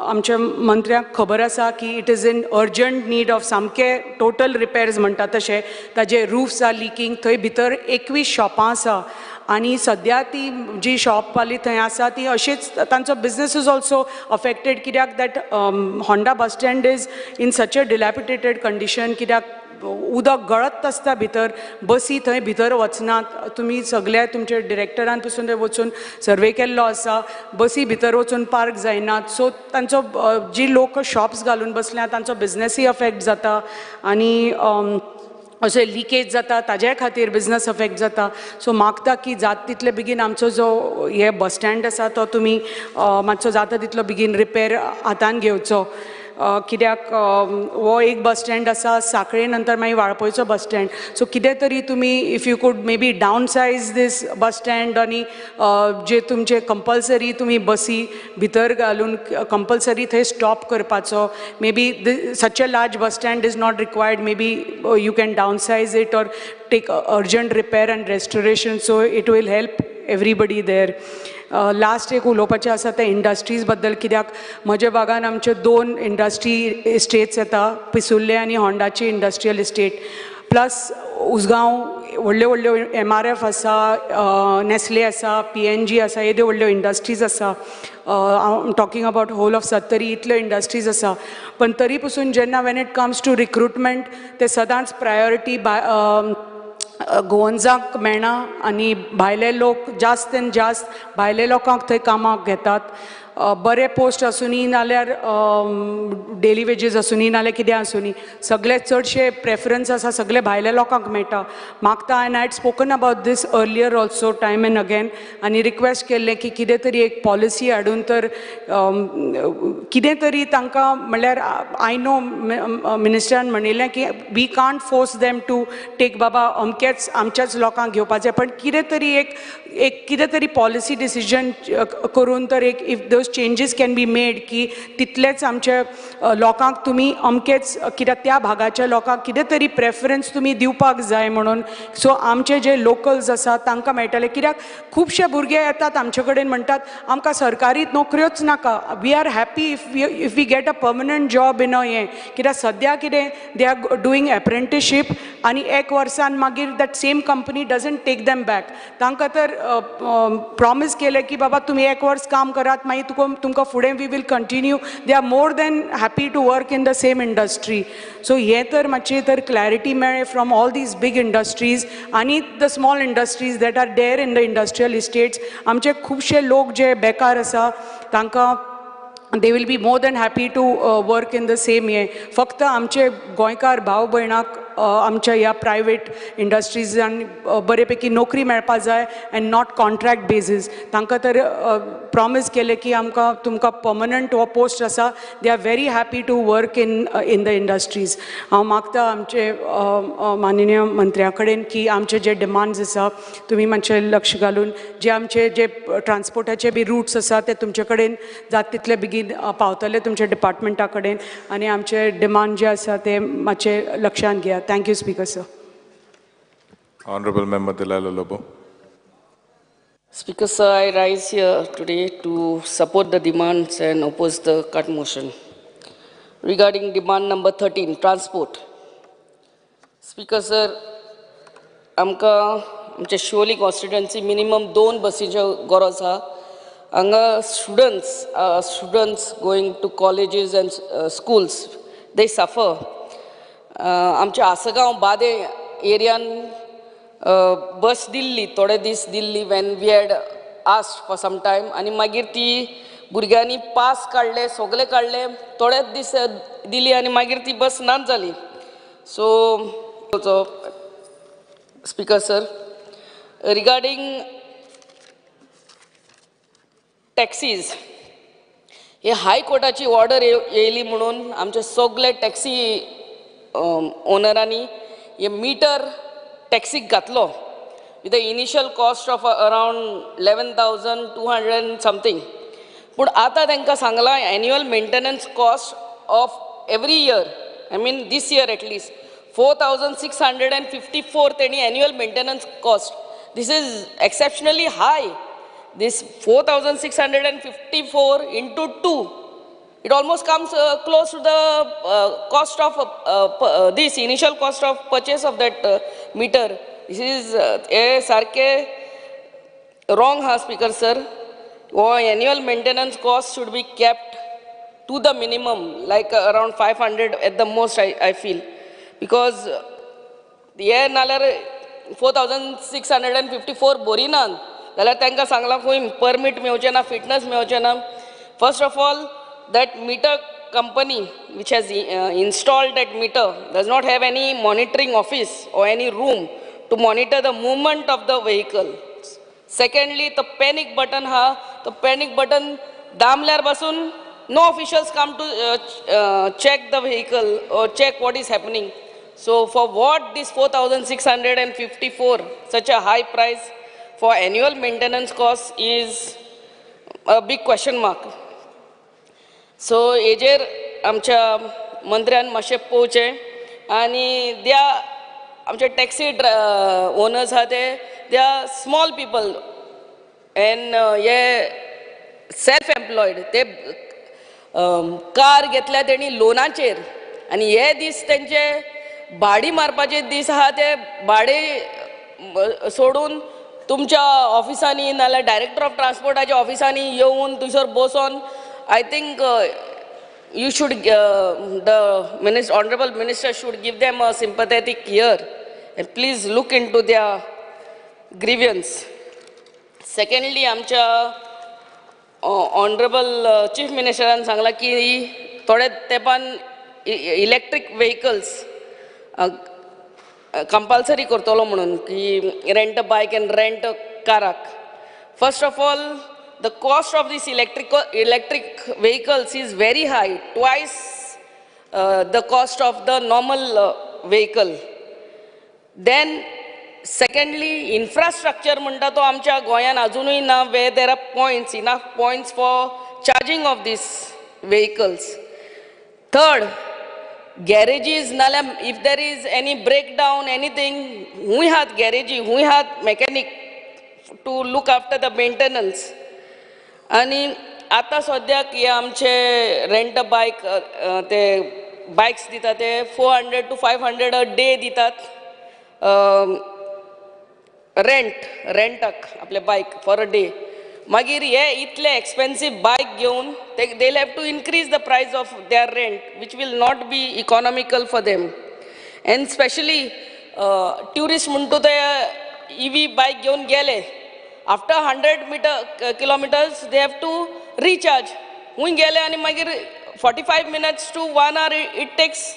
आमच्या मंत्र्यांक खबर आसा की it is in urgent need of सामके टोटल रिपेर्स म्हणटा तशें. ताजे रूफ्स are लिकींग, थंय भितर 21 शॉपां आसा आनी सद्या ती जी शॉपवाली थंय आसा ती अशीच तांचो बिजनस is also affected, कित्याक that Honda bus stand is in such a dilapidated condition, कित्याक उदक गळत आसता भितर, बसी थंय भितर वचनात. तुमी सगळे तुमचे डिरेक्टरान पसून थंय वचून सर्वे केल्लो आसा, बसी भितर वचून पार्क जायनात. सो तांचो जी लोक शॉप्स घालून बसल्या तांचो बिजनसूय अफेक्ट जाता आनी अशें लिकेज जाता ताज्या खातीर बिजनस अफेक्ट जाता. सो मागता की जाता तितले बेगीन आमचो जो हे बस स्टँड आसा तो तुमी मातसो जाता तितलो बेगीन रिपेर हातान घेवचो, कित्याक हो एक बस स्टँड आसा साखळे नंतर मागीर वाळपयचो बस स्टँड. सो कितें तरी तुमी if you could maybe down size this bus stand आनी जे तुमचे कंपल्सरी तुमी बसी भितर घालून कंपल्सरी थंय स्टॉप करपाचो. Maybe such a large bus stand is not required, maybe you can down size it or take urgent repair and restoration, so it will help everybody there. Last एक उलोवपाचें आसा तें इंडस्ट्रीज बद्दल, कित्याक म्हज्या भागान आमच्यो 2 इंडस्ट्री इस्टेट्स येता, पिसुर्ले आनी होंडाची इंडस्ट्रियल इस्टेट, प्लस उसगांव व्हडल्यो व्हडल्यो MRF आसा, नेस्ले आसा, PNG आसा, येद्यो व्हडल्यो इंडस्ट्रीज आसा. I am talking about whole of Sattari, इतल्यो इंडस्ट्रीज आसा. पण तरी पसून जेन्ना when it comes to recruitment ते सदांच प्रायोरिटी गोवन्सांक मेळना आनी भायले लोक जास्त आनी जास्त भायले लोकांक थंय कामाक घेतात. बरे पोस्ट आसुनी नाल्यार डेली वेजीस आसुनी नाल्यार कितें आसुनी, सगळे चडशे प्रेफरन्स आसा सगळे भायल्या लोकांक मेळटा. मागता and I had spoken about this earlier also time and again आनी रिक्वेस्ट केल्लें की कितें तरी एक पॉलिसी हाडून तर कितें तरी तांकां, म्हणल्यार I know मिनिस्टरान म्हणिल्लें की we can't force them to take बाबा अमकेच आमच्याच लोकांक घेवपाचें, पण कितें तरी एक एक कितें तरी पॉलिसी डिसिजन करून तर एक if those changes can be made की तितलेच आमचे लोकांक तुमी अमकेच कित्याक त्या भागाच्या लोकांक कितें तरी प्रेफरन्स तुमी दिवपाक जाय म्हणून. सो आमचे जे लोकल्स आसा तांकां मेळटले, कित्याक खुबशे भुरगे येतात आमचे कडेन म्हणटात आमकां सरकारी नोकऱ्योच नाका, we are happy if we get a permanent job in a हें, कित्याक सद्या कितें they are doing apprenticeship आनी एक वर्सान मागीर that same company doesn't take them back. तांकां तर प्रॉमीस केलें की बाबा तुमी एक वर्स काम करात मागीर तुका तुमकां फुडें we will continue, they are more than happy to work in the same industry. So हें तर मातशें तर क्लॅरिटी मेळ्ळें from all these big industries आनी the small industries that are there in the industrial estates. आमचे खुबशे लोक जे बेकार आसा तांकां they will be more than happy to work in the same हें. फक्त आमचे गोंयकार भाव भयणाक आमच्या ह्या प्रायवेट इंडस्ट्रीजान बरे पैकी नोकरी मेळपा जाय एंड not contract basis. तांकां तर प्रॉमीस केलें की आमकां तुमकां पर्मनंट हो पोस्ट आसा, they are very happy to work in the industries. हांव मागता आमचे माननीय मंत्र्या कडेन की आमचे जे डिमांड्स आसा तुमी मातशें लक्ष घालून जे आमचे जे ट्रान्सपोर्टाचे बी रुट्स आसा ते तुमचे कडेन जाता तितले बेगीन पावतले तुमच्या डिपार्टमेंटा कडेन आनी आमचे डिमांड जे आसा ते मातशे लक्षांत घेयात. Thank you speaker sir. Honorable Member Delilah Lobo. Speaker sir, I rise here today to support the demands and oppose the cut motion. Regarding demand number 13, transport. Speaker sir, आमकां आमच्या शिवोली कॉन्स्टिट्युएन्सी मिनिमम 2 बसींच्यो गरज आहा. हांगा students going to colleges and schools they suffer. आमच्या आसगांव बादे एरियान बस दिल्ली, थोडे दीस दिल्ली when we had asked for some time, आनी मागीर ती भुरग्यांनी पास काडले, सगळे काडले, थोडेच दीस दिली आनी मागीर ती बस नाच जाली. So speaker sir, regarding taxis, हे हायकोर्टाची ऑर्डर येयली म्हणून आमचे सगळे टॅक्सी ओनरांनी हे मिटर टॅक्सीक घातलो with the initial cost of around 11,200 something. पूण आतां तांकां सांगलां annual maintenance cost of every year, I mean this year at least 4,654 तेणी annual maintenance cost. This is exceptionally high. This 4,654 into 2, it almost comes close to the cost of this initial cost of purchase of that meter. This is a sarke wrong ha, Speaker sir. Annual maintenance cost should be kept to the minimum, like around 500 at the most, I feel. Because हे नाल्यार 4,654 बोरिनान जाल्यार तांकां सांगलां खंय permit मेवचें ना, fitness मेवचें ना. First of all, that meter company which has installed that meter does not have any monitoring office or any room to monitor the movement of the vehicle. Secondly, the panic button ha, the panic button दामल्यार बसून no officials come to check the vehicle or check what is happening. So for what this 4,654, such a high price for annual maintenance cost is a big question mark. So हेजेर आमच्या मंत्र्यान मातशें पळोवचें आनी त्या आमचे taxi owners आहा ते they are small people and hey self employed, ते कार घेतल्या तेणी लोनाचेर आनी हे दीस तेंचे भाडी मारपाचे दीस आहा, ते भाडे सोडून तुमच्या ऑफिसांनी नाल्यार डायरेक्टर ऑफ ट्रान्सपोर्टाच्या ऑफिसांनी येवन थंयसर बसोन I think you should, the honorable minister should give them a sympathetic ear and please look into their grievance. Secondly, आमच्या ऑनरेबल चीफ मिनिस्टरान सांगला की थोड्या तेंपान इलेक्ट्रीक व्हेकल्स कंपल्सरी करतलो म्हणून, की rent a bike and rent a काराक. First of all, the cost of this electric vehicles is very high, twice the cost of the normal vehicle. Then secondly infrastructure म्हणटा तो आमच्या गोंयान अजुनूय ना, where there are points, enough points for charging of these vehicles. Third, garages नाल्यार if there is any breakdown anything, खूंय आहात गॅरेजी, खूंय आहात mechanic to look after the maintenance. आनी आतां सद्याक हे आमचे रेंट बायक ते बायक्स दिता ते 400 to 500 a day दितात रेंट, रेंटाक आपले बायक फॉर अ डे. मागीर हे इतले एक्सपेन्सीव बायक घेवन ते they have to increase the price of their rent, which will not be economical for them. And specially tourist म्हणटा ते EV बायक घेवन गेले, after 100 meter kilometers they have to recharge. खूंय गेले आनी मागीर 45 minutes to 1 hour it takes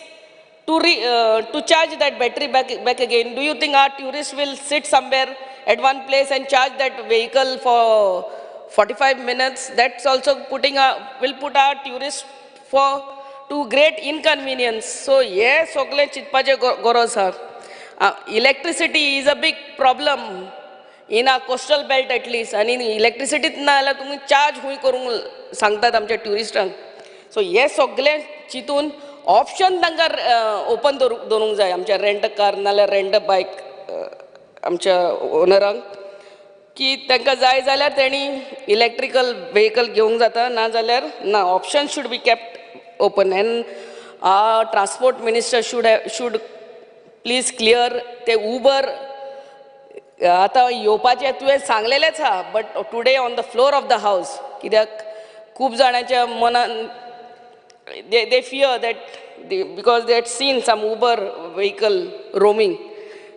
to charge that battery back again. Do you think our tourists will sit somewhere at one place and charge that vehicle for 45 minutes? That's also will put our tourists for to great inconvenience. So हे सगळें चिंतपाचें गरज आहा. Electricity is a big problem in our coastal belt at least. आनी इलेक्ट्रिसिटीच ना जाल्यार तुमी charge खूंय करूंक सांगतात आमच्या ट्युरिस्टांक. सो हे सगळें चिंतून ऑप्शन तांकां ओपन दवरूंक जाय आमच्या रेंट कार नाल्यार रेंट बायक आमच्या ओनरांक, की तांकां जाय जाल्यार तेणी इलेक्ट्रिकल व्हेकल घेवंक जाता, ना जाल्यार ना. Option should be kept open. And transport minister should please clear ते उबर आतां येवपाचें तुवें सांगलेलेंच आहा, but today on the floor of the house, कित्याक खूब जाणांच्या मनान they fear that because they had seen some Uber vehicle roaming.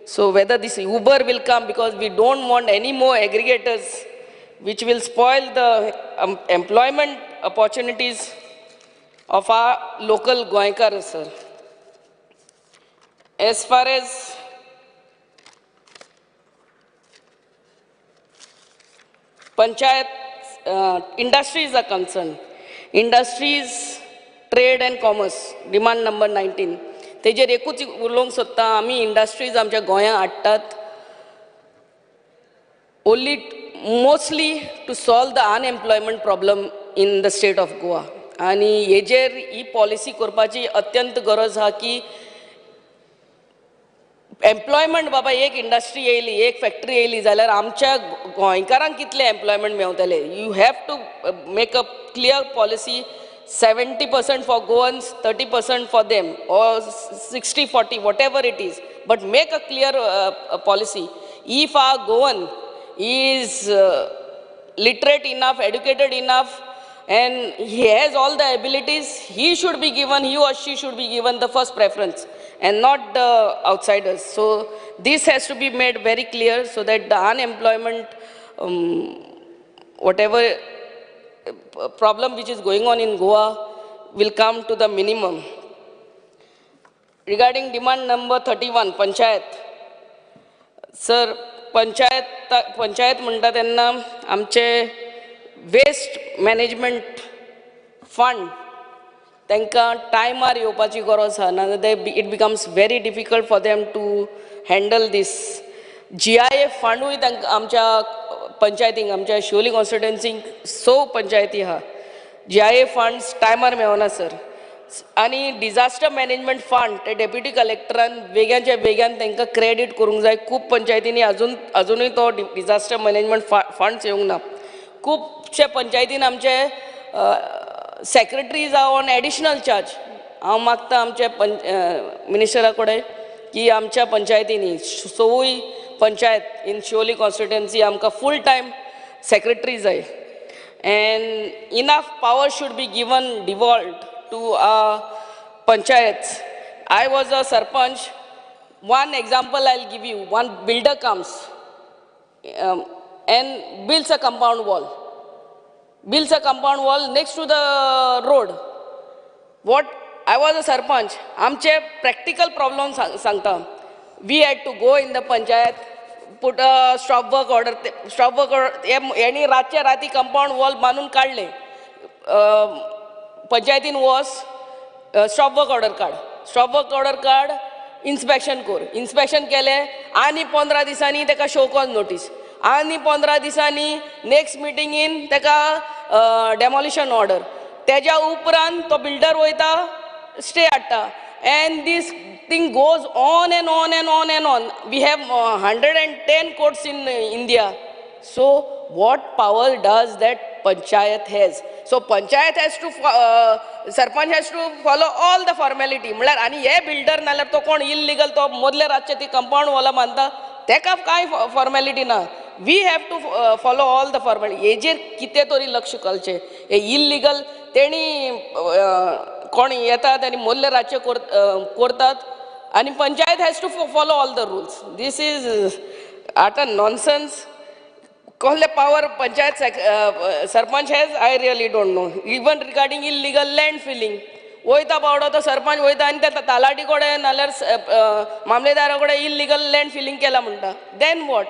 So whether this Uber will come, because we don't want any more aggregators which will spoil the employment opportunities of our local Goenkar, sir. As far as panchayat industries are concerned, industries, trade and commerce, demand number 19. तेजेर एकूच उलोवंक सोदता, आमी industries आमच्या गोंयांत हाडटात only mostly to solve the unemployment problem in the state of Goa. आनी हेजेर ही पॉलिसी करपाची अत्यंत गरज आहा की एम्प्लॉयमेंट, बाबा एक इंडस्ट्री येयली, एक फॅक्टरी येयली जाल्यार आमच्या गोंयकारांक कितलें employment मेवतलें. You have to make a clear policy, 70% for Goans, 30% for them, or 60-40, whatever it is. But make a clear policy. If our Goan is literate enough, educated enough, and he has all the abilities, he should be given, he or she should be given the first preference and not the outsiders. So this has to be made very clear so that the unemployment, whatever problem which is going on in Goa will come to the minimum. Regarding demand number 31, Panchayat. Sir, Panchayat म्हणटा तेन्ना आमचे waste management fund तांकां टायमार येवपाची गरज आहा, नाजाल्यार it becomes very difficult for them to handle this. GIA फंडूय तांकां आमच्या पंचायतींक, आमच्या शिवोली कॉन्स्टिट्युएन्सींक स पंचायती आहा, GIA funds टायमार मेळना सर. आनी डिजास्टर मॅनेजमेंट फंड ते डेप्युटी कलेक्टरान वेग्याच्या वेग्यान तांकां क्रेडीट करूंक जाय. खूब पंचायतींनी अजुनूय तो डिजास्टर मॅनेजमेंट फंड्स येवंक ना. खुबशे पंचायतीन आमचे secretaries are on additional charge. हांव मागता आमच्या मिनिस्टरा कडेन की आमच्या पंचायतींनी सवूय पंचायत इन शिवोली कॉन्स्टिट्युएन्सी आमकां फूल टायम सेक्रेटरी जाय. And enough power should be given devolved to panchayats. I was a sarpanch. One example I will give you. One builder comes and builds a compound wall. Builds a compound wall next to the road. What I was a sarpanch, आमचे practical problem सांगता. We had to go in the panchayat, put a stop work order. Stop work order यांनी रातच्या राती compound wall बांदून काडले. पंचायतीन was stop work order काड, stop work order काड. इन्स्पेक्शन कर. इन्स्पेक्शन केलें आनी 15 दिसांनी ताका शो कॉज नोटीस, आनी 15 दिसांनी नेक्स्ट मिटिंगेन ताका डेमोलिशन ऑर्डर. तेज्या उपरांत तो बिल्डर वयता, स्टे हाडटा. And this thing goes on and on and on and on. We have 110 courts in India. So what power does that panchayat has? So panchayat has to, sarpanch has to follow all the formality. म्हणल्यार आनी हे builder नाल्यार तो कोण illegal, तो मदले रातचे ती कंपाउंड वॉला बांदता, तेका कांय फॉर्मेलिटी ना. We have to follow all the formality. हेजेर कितें तरी लक्ष घालचें. हे इल्लिगल तेणी कोण येतात आनी मदले रातचे करतात आनी panchayat has to follow all the rules. This is आतां नॉनसन्स. कसले power panchayat sarpanch has, I really don't know. Even regarding illegal land filling, वयता बावडो तो सरपंच वयता आनी त्या तलाठी कडेन नाल्यार मामलेदारा कडेन इल्लिगल लँड फिलींग केला म्हणटा. Then what?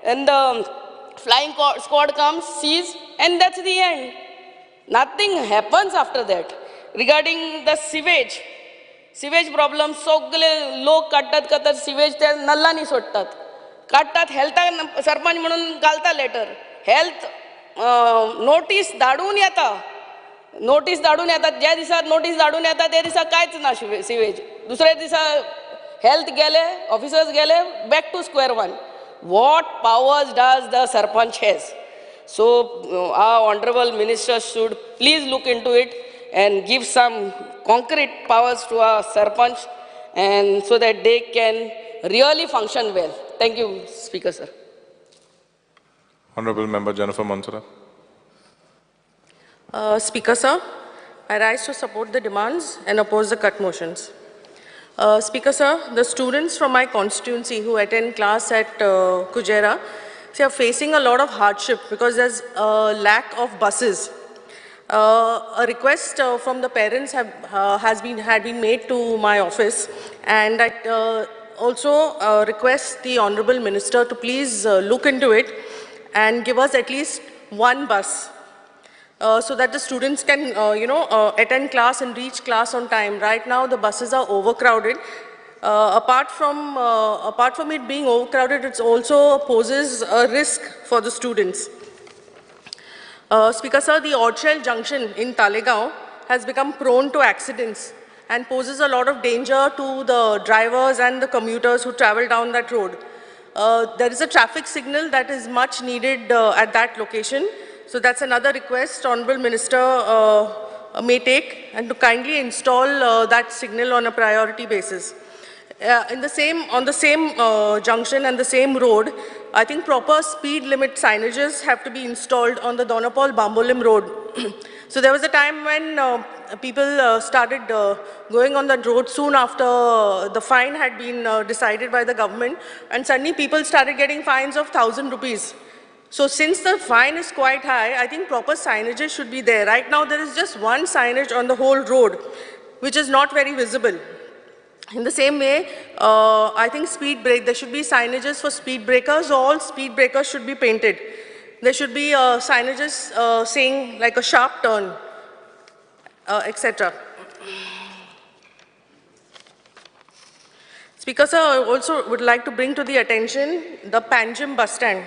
And the flying squad comes, seize, and that's the end. Nothing happens after that. Regarding the sewage, sewage problem, सगळे लोक काडटात काडटात सिवेज त्या नल्लांनी सोडटात, काडटात. हेल्थाक सरपंच म्हणून घालता लेटर, हेल्थ नोटीस धाडून येता, नोटीस धाडून येता. ज्या दिसा नोटीस धाडून येता त्या दिसा कांयच ना सिवेज. दुसऱ्या दिसा हेल्थ गेले, ऑफिसर्स गेले, back to square one. What powers does the sarpanch has? So our honourable minister should please look into it and give some concrete powers to our sarpanch, and so that they can really function well. Thank you, Speaker sir. Honorable Member Jennifer Monserrat. Speaker sir, I rise to support the demands and oppose the cut motions. Speaker sir, the students from my constituency who attend class at Kujera, they are facing a lot of hardship because there's a lack of buses. A request from the parents had been made to my office, and I also request the Honorable Minister to please look into it and give us at least one bus so that the students can, attend class and reach class on time. Right now, the buses are overcrowded. Apart from it being overcrowded, it also poses a risk for the students. Speaker sir, the Odshell Junction in Talegaon has become prone to accidents and poses a lot of danger to the drivers and the commuters who travel down that road. There is a traffic signal that is much needed at that location. So that's another request Honorable Minister may take, and to kindly install that signal on a priority basis. On the same junction and the same road, I think proper speed limit signages have to be installed on the Donapol Bambolim road. So there was a time when people started going on that road soon after the fine had been decided by the government, and suddenly people started getting fines of 1,000 rupees. So since the fine is quite high, I think proper signages should be there. Right now there is just one signage on the whole road, which is not very visible. In the same way, I think there should be signages for speed breakers. All speed breakers should be painted. There should be signages saying like a sharp turn, etc. Speaker sir, I also would like to bring to the attention the Panjim bus stand.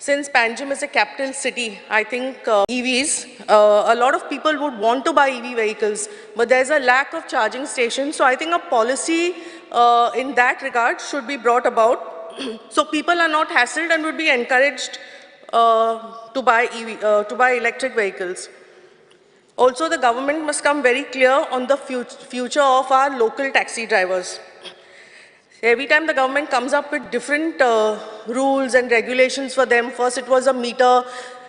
Since Panjim is a capital city, I think EVs, a lot of people would want to buy EV vehicles, but there's a lack of charging stations. So I think a policy in that regard should be brought about so people are not hassled and would be encouraged to buy electric vehicles. Also, the government must come very clear on the future of our local taxi drivers. Every time the government comes up with different rules and regulations for them, first it was a meter,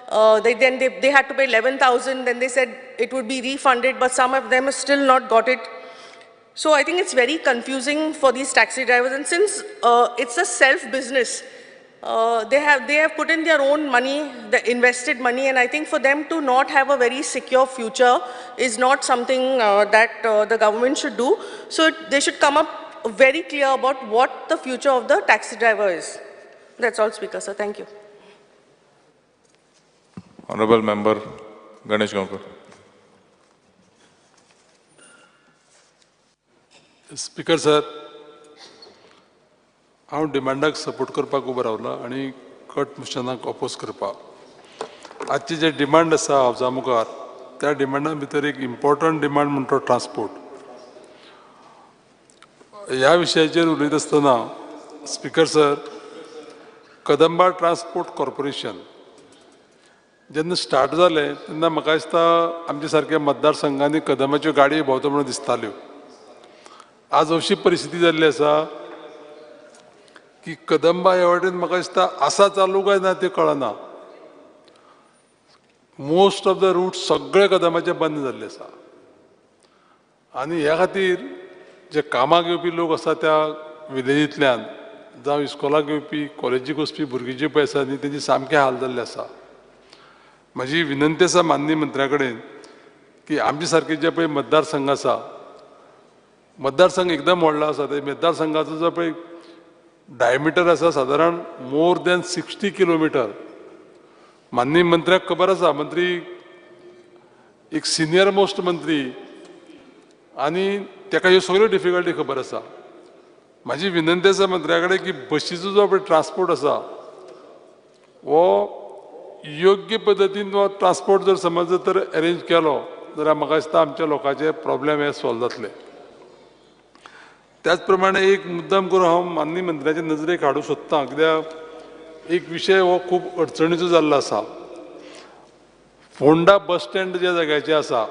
then they had to pay 11,000, then they said it would be refunded, but some of them have still not got it. So I think it's very confusing for these taxi drivers, and since it's a self-business, they have put in their own money, the invested money, and I think for them to not have a very secure future is not something that the government should do. So they should come up very clear about what the future of the taxi driver is. That's all, Speaker sir. Thank you. Honorable Member Ganesh Gaonkar. Speaker sir, हांव डिमांडाक support करपाक उबो रावला आनी cut मोशनाक oppose करपाक. आजची जे demand आसा हावजा मुखार त्या डिमांडा भितर एक इम्पॉर्टंट डिमांड म्हणटा ट्रान्सपोर्ट. ह्या विशयाचेर उलयत आसतना speaker sir, Kadamba transport corporation जेन्ना स्टार्ट जालें तेन्ना म्हाका दिसता आमच्या सारक्या मतदारसंघांनी कदंबाच्यो गाडयो भोंवता म्हणून दिसताल्यो. आज अशी परिस्थिती जाल्ली आसा की कदंबा ह्या वाटेन म्हाका दिसता आसा चालू काय ना तें कळना. मोस्ट ऑफ the रूट सगळे कदंबाचे बंद जाल्ले आसा आनी ह्या खातीर जे कामाक येवपी लोक आसा त्या विलेजींतल्यान जावं इस्कॉलाक येवपी कॉलेजीक वचपी भुरगीं जी पळय आसा न्ही तेंची सामके हाल जाल्ले आसा. म्हजी विनंती आसा माननीय मंत्र्या कडेन की आमचे सारके जे पळय मतदारसंघ आसा, मतदारसंघ एकदम व्हडलो आसा, ते मतदारसंघाचो जो पळय डायमिटर आसा सादारण मोर दॅन 60 किलोमिटर. माननीय मंत्र्याक खबर आसा, मंत्री एक सिनियर मोस्ट मंत्री आनी ताका ह्यो सगळ्यो डिफिकल्टी खबर आसा. म्हाजी विनंती आसा मंत्र्या कडेन की बशीचो जो पळय ट्रान्सपोर्ट आसा हो योग्य पद्दतीन हो ट्रान्सपोर्ट जर समज तर अरेंज केलो जाल्यार म्हाका दिसता आमच्या लोकांचे प्रॉब्लेम हे सॉल्व जातले. त्याच प्रमाणे एक मुद्दाम करून हांव माननीय मंत्र्याचे नजरेक हाडूंक सोदतां, कित्याक एक विशय हो खूब अडचणीचो जाल्लो आसा. फोंडा बस स्टँड ज्या जाग्याचेर आसा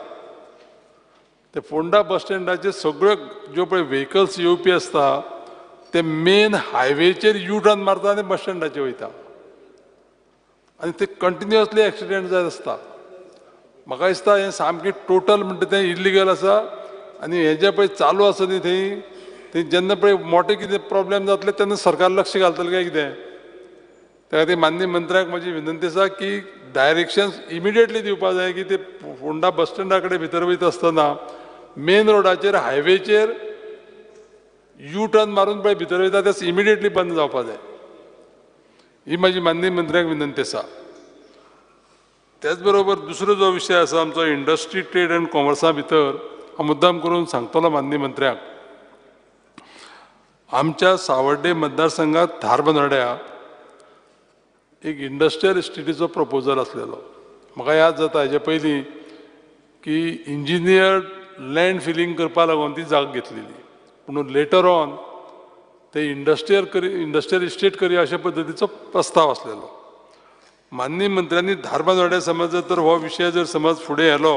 ते फोंडा बस स्टँडाचे सगळे ज्यो पळय व्हेकल्स येवपी आसता ते मेन हायवेचेर यू टर्न मारता आनी बस स्टँडाचेर वयता आनी ते कंटिन्युअसली एक्सिडंट जायत आसता. म्हाका दिसता हें सामकें टोटल म्हणटा तें इल्लिगल आसा आनी हें जें पळय चालू आसा न्ही थंय थंय जेन्ना पळय मोठे कितें प्रॉब्लेम जातले तेन्ना सरकार लक्ष घालतलें काय कितें. त्या खातीर माननीय मंत्र्याक म्हजी विनंती आसा की डायरेक्शन्स इमिडिएटली दिवपाक जाय की ते फोंडा बस स्टँडा कडेन भितर वयता आसतना मेन रोडाचेर हायवेचेर यू टर्न मारून पळय भितर वयता ते इमिडिएटली बंद जावपाक जाय. ही म्हजी माननीय मंत्र्याक विनंती आसा. त्याच बरोबर दुसरो जो विशय आसा आमचो इंडस्ट्री ट्रेड अँड कॉमर्सा भितर हांव मुद्दाम करून सांगतलो माननीय मंत्र्याक, आमच्या सावर्डे मतदारसंघात धारबांदोड्या एक इंडस्ट्रियल इस्टेटीचो प्रपोजल आसलेलो. म्हाका याद जाता हेजे पयलीं की इंजिनियर लँड फिलींग करपा लागून ती जागा घेतलेली, पूण लेटर ऑन ते इंडस्ट्रियल इस्टेट करया अशा पद्दतीचो प्रस्ताव आसलेलो. माननीय मंत्र्यांनी धारबांदोड्या समज तर हो विशय जर समज फुडें येलो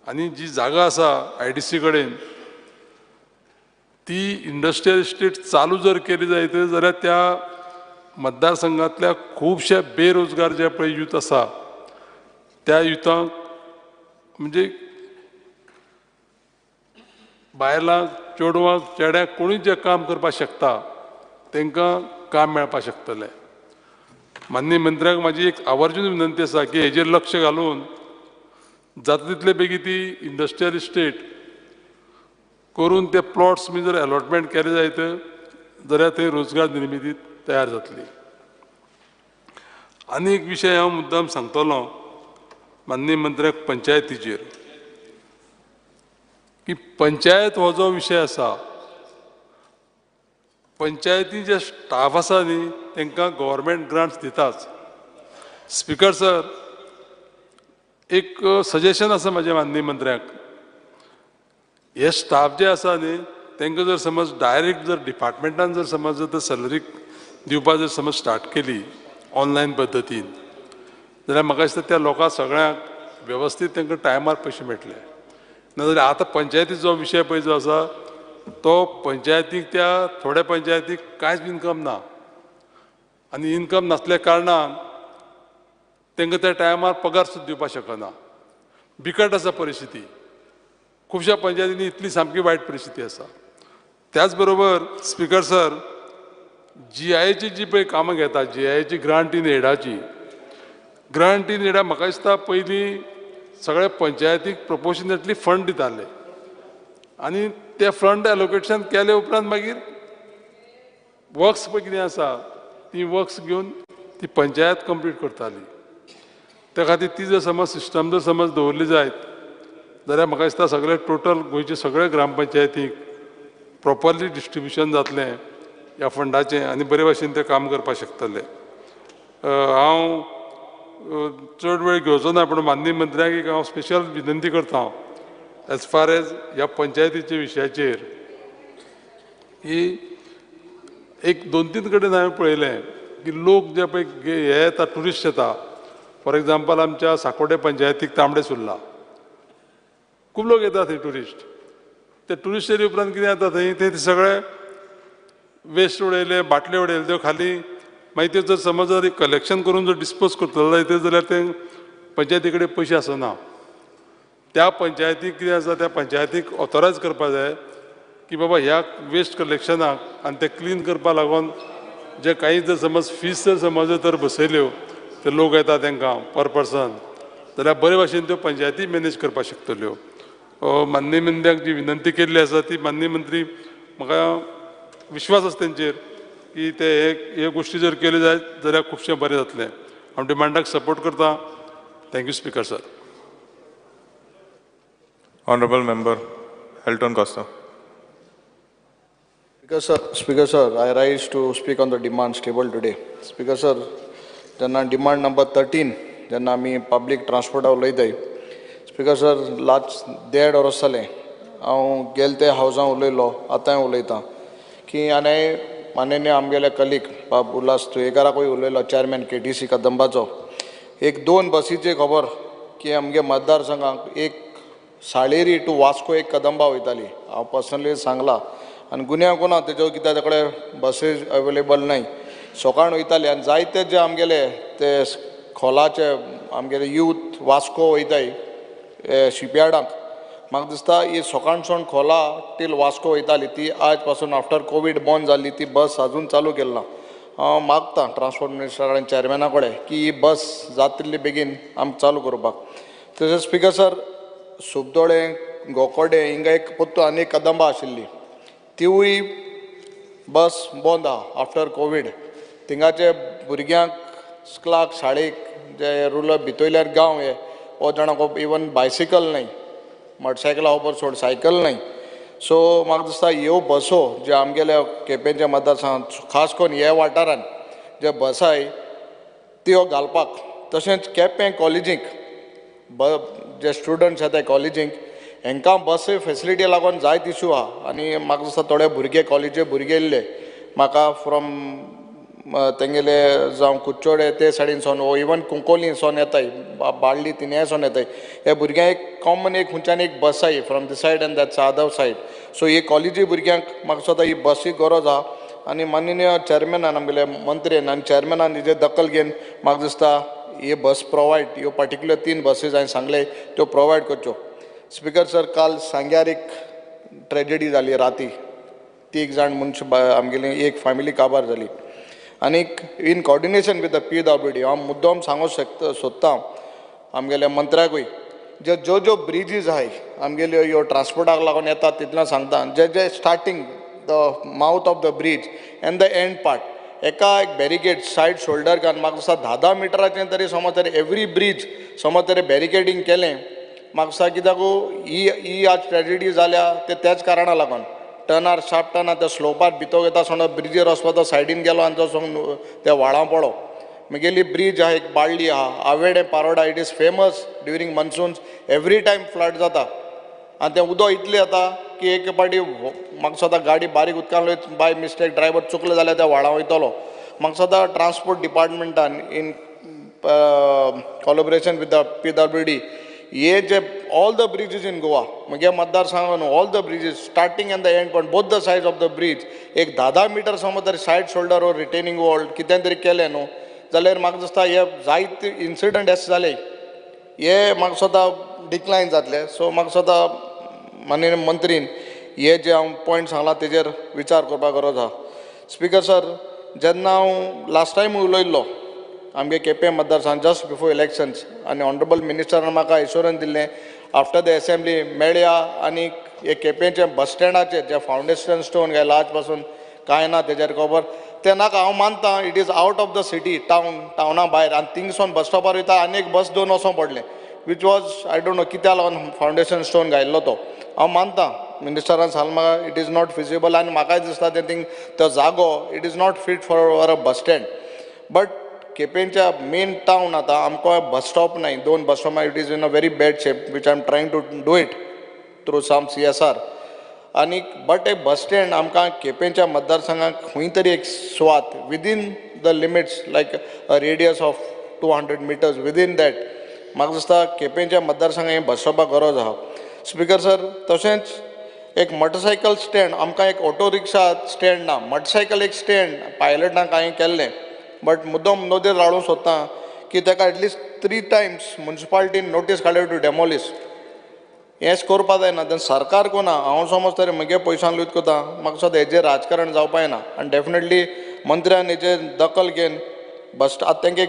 आनी जी जागा आसा IDC कडेन ती इंडस्ट्रियल इस्टेट चालू जर केली जायत जाल्यार त्या मतदारसंघांतल्या खुबशे बेरोजगार जे पळय यूथ आसा त्या युथांक म्हणजे बायलांक, चेडवांक, चेड्यांक कोणूय जे काम करपाक शकता तांकां काम मेळपाक शकतलें. माननीय मंत्र्याक म्हाजी एक आवर्जून विनंती आसा की हेजेर लक्ष घालून जाता तितले बेगीन ती इंडस्ट्रियल इस्टेट करून ते प्लॉट्स बी जर अलॉटमेंट केले जायत जाल्यार थंय रोजगार निर्मिती तयार जातली. आनी एक विशय हांव मुद्दाम सांगतलो माननीय मंत्र्याक पंचायतीचेर की पंचायत हो जो विशय आसा पंचायती जे स्टाफ आसा न्ही तांकां गव्हर्मेंट ग्रांट्स दिताच. स्पिकर सर, एक सजेशन आसा म्हाजें माननीय मंत्र्याक, हे स्टाफ जे आसा न्ही तांकां जर समज डायरेक्ट जर डिपार्टमेंटान जर समज जर सॅलरी दिवपाक जर समज स्टार्ट केली ऑनलायन पद्दतीन जाल्यार म्हाका दिसता त्या लोकांक सगळ्यांक वेवस्थीत तांकां टायमार पयशे मेळटले. नाजाल्यार आतां पंचायतीचो विशय पळय जो आसा तो पंचायतीक त्या थोड्या पंचायतीक कांयच इनकम ना आनी इनकम नासल्या कारणान तांकां त्या टायमार पगार सुद्दां दिवपाक शकना. बिकट आसा परिस्थिती, खुबश्या पंचायतींनी इतली सामकी वायट परिस्थिती आसा. त्याच बरोबर स्पिकर सर, GIAची जी पळय कामां घेता, GIAची ग्रांट इन एडाची, ग्रांट इन एडा म्हाका दिसता पयलीं सगळ्या पंचायतीक प्रोपोर्शनेटली फंड दिताले आनी ते फंड एलोकेशन केले उपरांत मागीर वर्क्स पळय कितें आसा ती वर्क्स घेवन ती पंचायत कंप्लीट करताली. त्या खातीर ती जर समज सिस्टम जर समज दवरली जायत जाल्यार म्हाका दिसता सगळे टोटल गोंयचे सगळे ग्रामपंचायतीक प्रॉपरली डिस्ट्रिब्युशन जातलें ह्या फंडाचें आनी बरे भाशेन तें काम करपाक शकतले. हांव चड वेळ घेवचो ना, पूण माननीय मंत्र्याक एक हांव स्पेशल विनंती करता एज फार एज ह्या पंचायतीच्या विशयाचेर की एक दोन तीन कडेन हांवें पळयलें की लोक जे पळय हे येता, ट्युरिस्ट येता, फॉर एग्जाम्पल आमच्या साकोडे पंचायतीक तांबडे सुर्ला खूब लोक येता थंय ट्युरिस्ट. ते ट्युरिस्ट येयले उपरांत कितें जाता थंय ते सगळे वेस्ट उडयले, बाटले उडयले त्यो खाली, मागीर त्यो जर समज जर कलेक्शन करून जर डिस्पोज करतलो जायत जाल्यार ते पंचायती कडेन पयशे आसना. त्या पंचायतीक कितें आसा, त्या पंचायतीक ऑथोरायज करपा जाय की बाबा ह्या वेस्ट कलेक्शनाक आनी ते क्लीन करपा लागून जे काही जर समज फीस जर समज तर बसयल्यो ते लोक येता तांकां पर पर्सन जाल्यार बरे भाशेन त्यो पंचायती मॅनेज करपाक शकतल्यो. माननीय मंत्र्याक जी विनंती केल्ली आसा ती माननीय मंत्री म्हाका विश्वास आसा तेंचेर की ते हे गोश्टी जर केल्यो जायत जाल्यार खुबशें बरें जातलें. हांव डिमांडाक सपोर्ट करता. Thank you speaker sir. Honourable member Elton Costa. Speaker sir, I rise to speak on the demands table today. Speaker sir, जेन्ना डिमांड नंबर 13 जेन्ना आमी पब्लीक ट्रान्सपोर्टा उलयताय, स्पीकर सर लास्ट 1.5 वर्स जालें हांव गेले ते हावजां उलयलो, आतांय उलयतां की आनी माननीय आमगेले कलीग बाब उल्हास तुयेकाराकूय उलयलो, चेअरमॅन KTC कदंबाचो. एक 2 बसीची खबर की आमगे मतदारसंघाक एक साळेरी टू वास्को एक कदंबा वयताली, हांव पर्सनली सांगलां आनी गुन्यांव कोना तेजो कित्याक तेजे कडेन बसीस अवेलेबल न्हय. सकाळ वयताली आनी जायते जे आमगेले ते खोलाचे आमगेले यूथ वास्को वयताय शिपयार्डाक, म्हाका दिसता ही सकाळसून खोला टील वास्को वयताली ती आज पासून आफ्टर कोवीड बंद जाल्ली ती बस अजून चालू केली ना. हांव मागता ट्रान्सपोर्ट मिनिस्टर आनी चेअरमॅना कडेन की ही बस जातली बेगीन आमकां चालू करपाक. तशेंच स्पीकर सर, सुबदोळे गोकोडे हिंगा एक पोत्तू आनी एक कदंबा आशिल्ली तिवूय बस बंद आहा आफ्टर कोवीड. थिंगाचे भुरग्यांक स्कुलाक शाळेक जे रुरल भितोयल्यार गांव हे हो जाणां इवन बायसिकल न्हय, मोटरसायकला वपर सोड सायकल न्हय. सो म्हाका दिसता ह्यो बसो ज्यो आमगेल्या केपेंच्या मतदारसंघात खास करून ह्या वाठारान ज्यो बसाय त्यो घालपाक, तशेंच केपें कॉलेजीक जे स्टुडंट्स येताय कॉलेजीक हेंकां बस फेसिलिटी लागून जायत इशू आहा. आनी म्हाका दिसता थोडे भुरगे कॉलेजी भुरगे येयल्ले म्हाका फ्रॉम तेंगेले जावं कुच्चोडे ते सायडीन सावन वो इवन कुंकोली सावन येताय, बाळ्ळी तिन्याय सावन येताय. हे भुरग्यांक एक कॉमन एक खंयच्यान एक बस आहाय from this side and that other side. So ही कॉलेजी भुरग्यांक म्हाका दिसता ही बसी गरज आहा. आनी माननीय चेअरमॅनान आमगेले मंत्रीन आनी चेअरमॅनान हेजेर दखल घेवन म्हाका दिसता ही बस प्रोवायड, ह्यो पर्टिक्युलर 3 बसीस हांवें सांगले त्यो प्रोवायड करच्यो. स्पीकर सर, काल सांग्यार एक ट्रेजडी जाली, राती 3 जाण मनशां आमगेली एक फॅमिली काबार जाली. आनीक in coordination with the PWD हांव मुद्दम सांगूंक शकता सोदता आमगेल्या मंत्र्याकूय जे ज्यो ज्यो ब्रिजीस आहाय आमगेल्यो ह्यो ट्रान्सपोर्टाक लागून येतात तितलें सांगता, जे जे starting the mouth of the bridge and the end part एका एक बॅरिकेड सायड शोल्डर घालून म्हाका दिसता 10-10 मिटराचें तरी समज तरी एवरी ब्रीज समज तरी बॅरिकेडींग केलें म्हाका दिसता कित्याक ही ही आज ट्रेजिडी जाल्या ते त्याच कारणा लागून टर्नार शार्प टर्नार त्या स्लोपार भितर वयता आसतना ब्रिजीर वचपा तो सायडीन गेलो आनी तो त्या व्हाळां पडलो. म्हगेली ब्रीज आहा एक बाळ्ळी आहा Awede Paroda, it is famous during monsoons, every time flood जाता आनी तें उदक इतलें जाता की एक पाटी म्हाका दिसता गाडी बारीक उदकान बाय मिस्टेक ड्रायवर चुकलो जाल्यार त्या व्हाळां वयतलो. म्हाका दिसता transport डिपार्टमेंटान in collaboration with the PWD हे जे all the bridges in Goa म्हगे मतदारसंघान all the bridges starting and the end point both the sides of the bridge एक 10-10 मिटर समज तरी सायड शोल्डर वर रिटेनिंग वॉल कितें तरी केलें न्हू जाल्यार म्हाका दिसता हे जायते इन्सिडंट अशे जाले हे म्हाका दिसता डिक्लायन जातले. सो म्हाका दिसता माननीय मंत्रीन हे जे हांव पॉयंट सांगला तेजेर विचार करपाक गरज आहा. स्पीकर सर, जेन्ना हांव लास्ट टायम उलयल्लो आमगे केपें मतदारसंघ जस्ट बिफोर इलेक्शन्स आनी ऑनरेबल मिनिस्टरान म्हाका एश्योरन्स दिल्लें आफ्टर the assembly मेळया आनी हे केपेंचें बस स्टँडाचेर जें फावंडेशन स्टोन घायला आज पासून कांय ना तेजेर खबर तें नाका. हांव मानता it is out of the city town टावना भायर आनी थिंगसून बस स्टॉपार वयता आनी एक बस दोन वचों पडलें which was I don't know कित्याक लागून फावंडेशन स्टोन घायल्लो तो. हांव मानता मिनिस्टरान सांगलां म्हाका it is not feasible आनी म्हाकाय दिसता तें थिंग तो जागो it is not fit for our a bus stand. But केपेंच्या main town आतां आमकां बस स्टॉप नाय, दोन bus stop it is in a very bad shape which I am trying to do it through some CSR. आनी but एक bus stand आमकां केपेंच्या मतदारसंघाक खंय तरी एक सुवात within the limits like a radius of 200 meters within that म्हाका दिसता केपेंच्या मतदारसंघाक हें बस स्टॉपाक गरज आहा. स्पिकर सर, तशेंच एक मोटरसायकल स्टँड आमकां एक ऑटो रिक्षा स्टँड ना, मोटरसायकल एक स्टँड पायलटांक हांवें केल्लें बट मुद्दम नदर राळूंक सोदता की ताका एटलिस्ट 3 टायम्स मुन्सिपालिटीन नोटीस काडल्या टू डेमोलिश. हेंच करपा जायना तेन्ना सरकार कोना हांव समज तरी म्हगे पयशान लूत करता, म्हाका दिसता हेजेर राजकारण जावपा जायना आनी डेफिनेटली मंत्र्यान हेजेर दखल घेवन बस आतां तांकां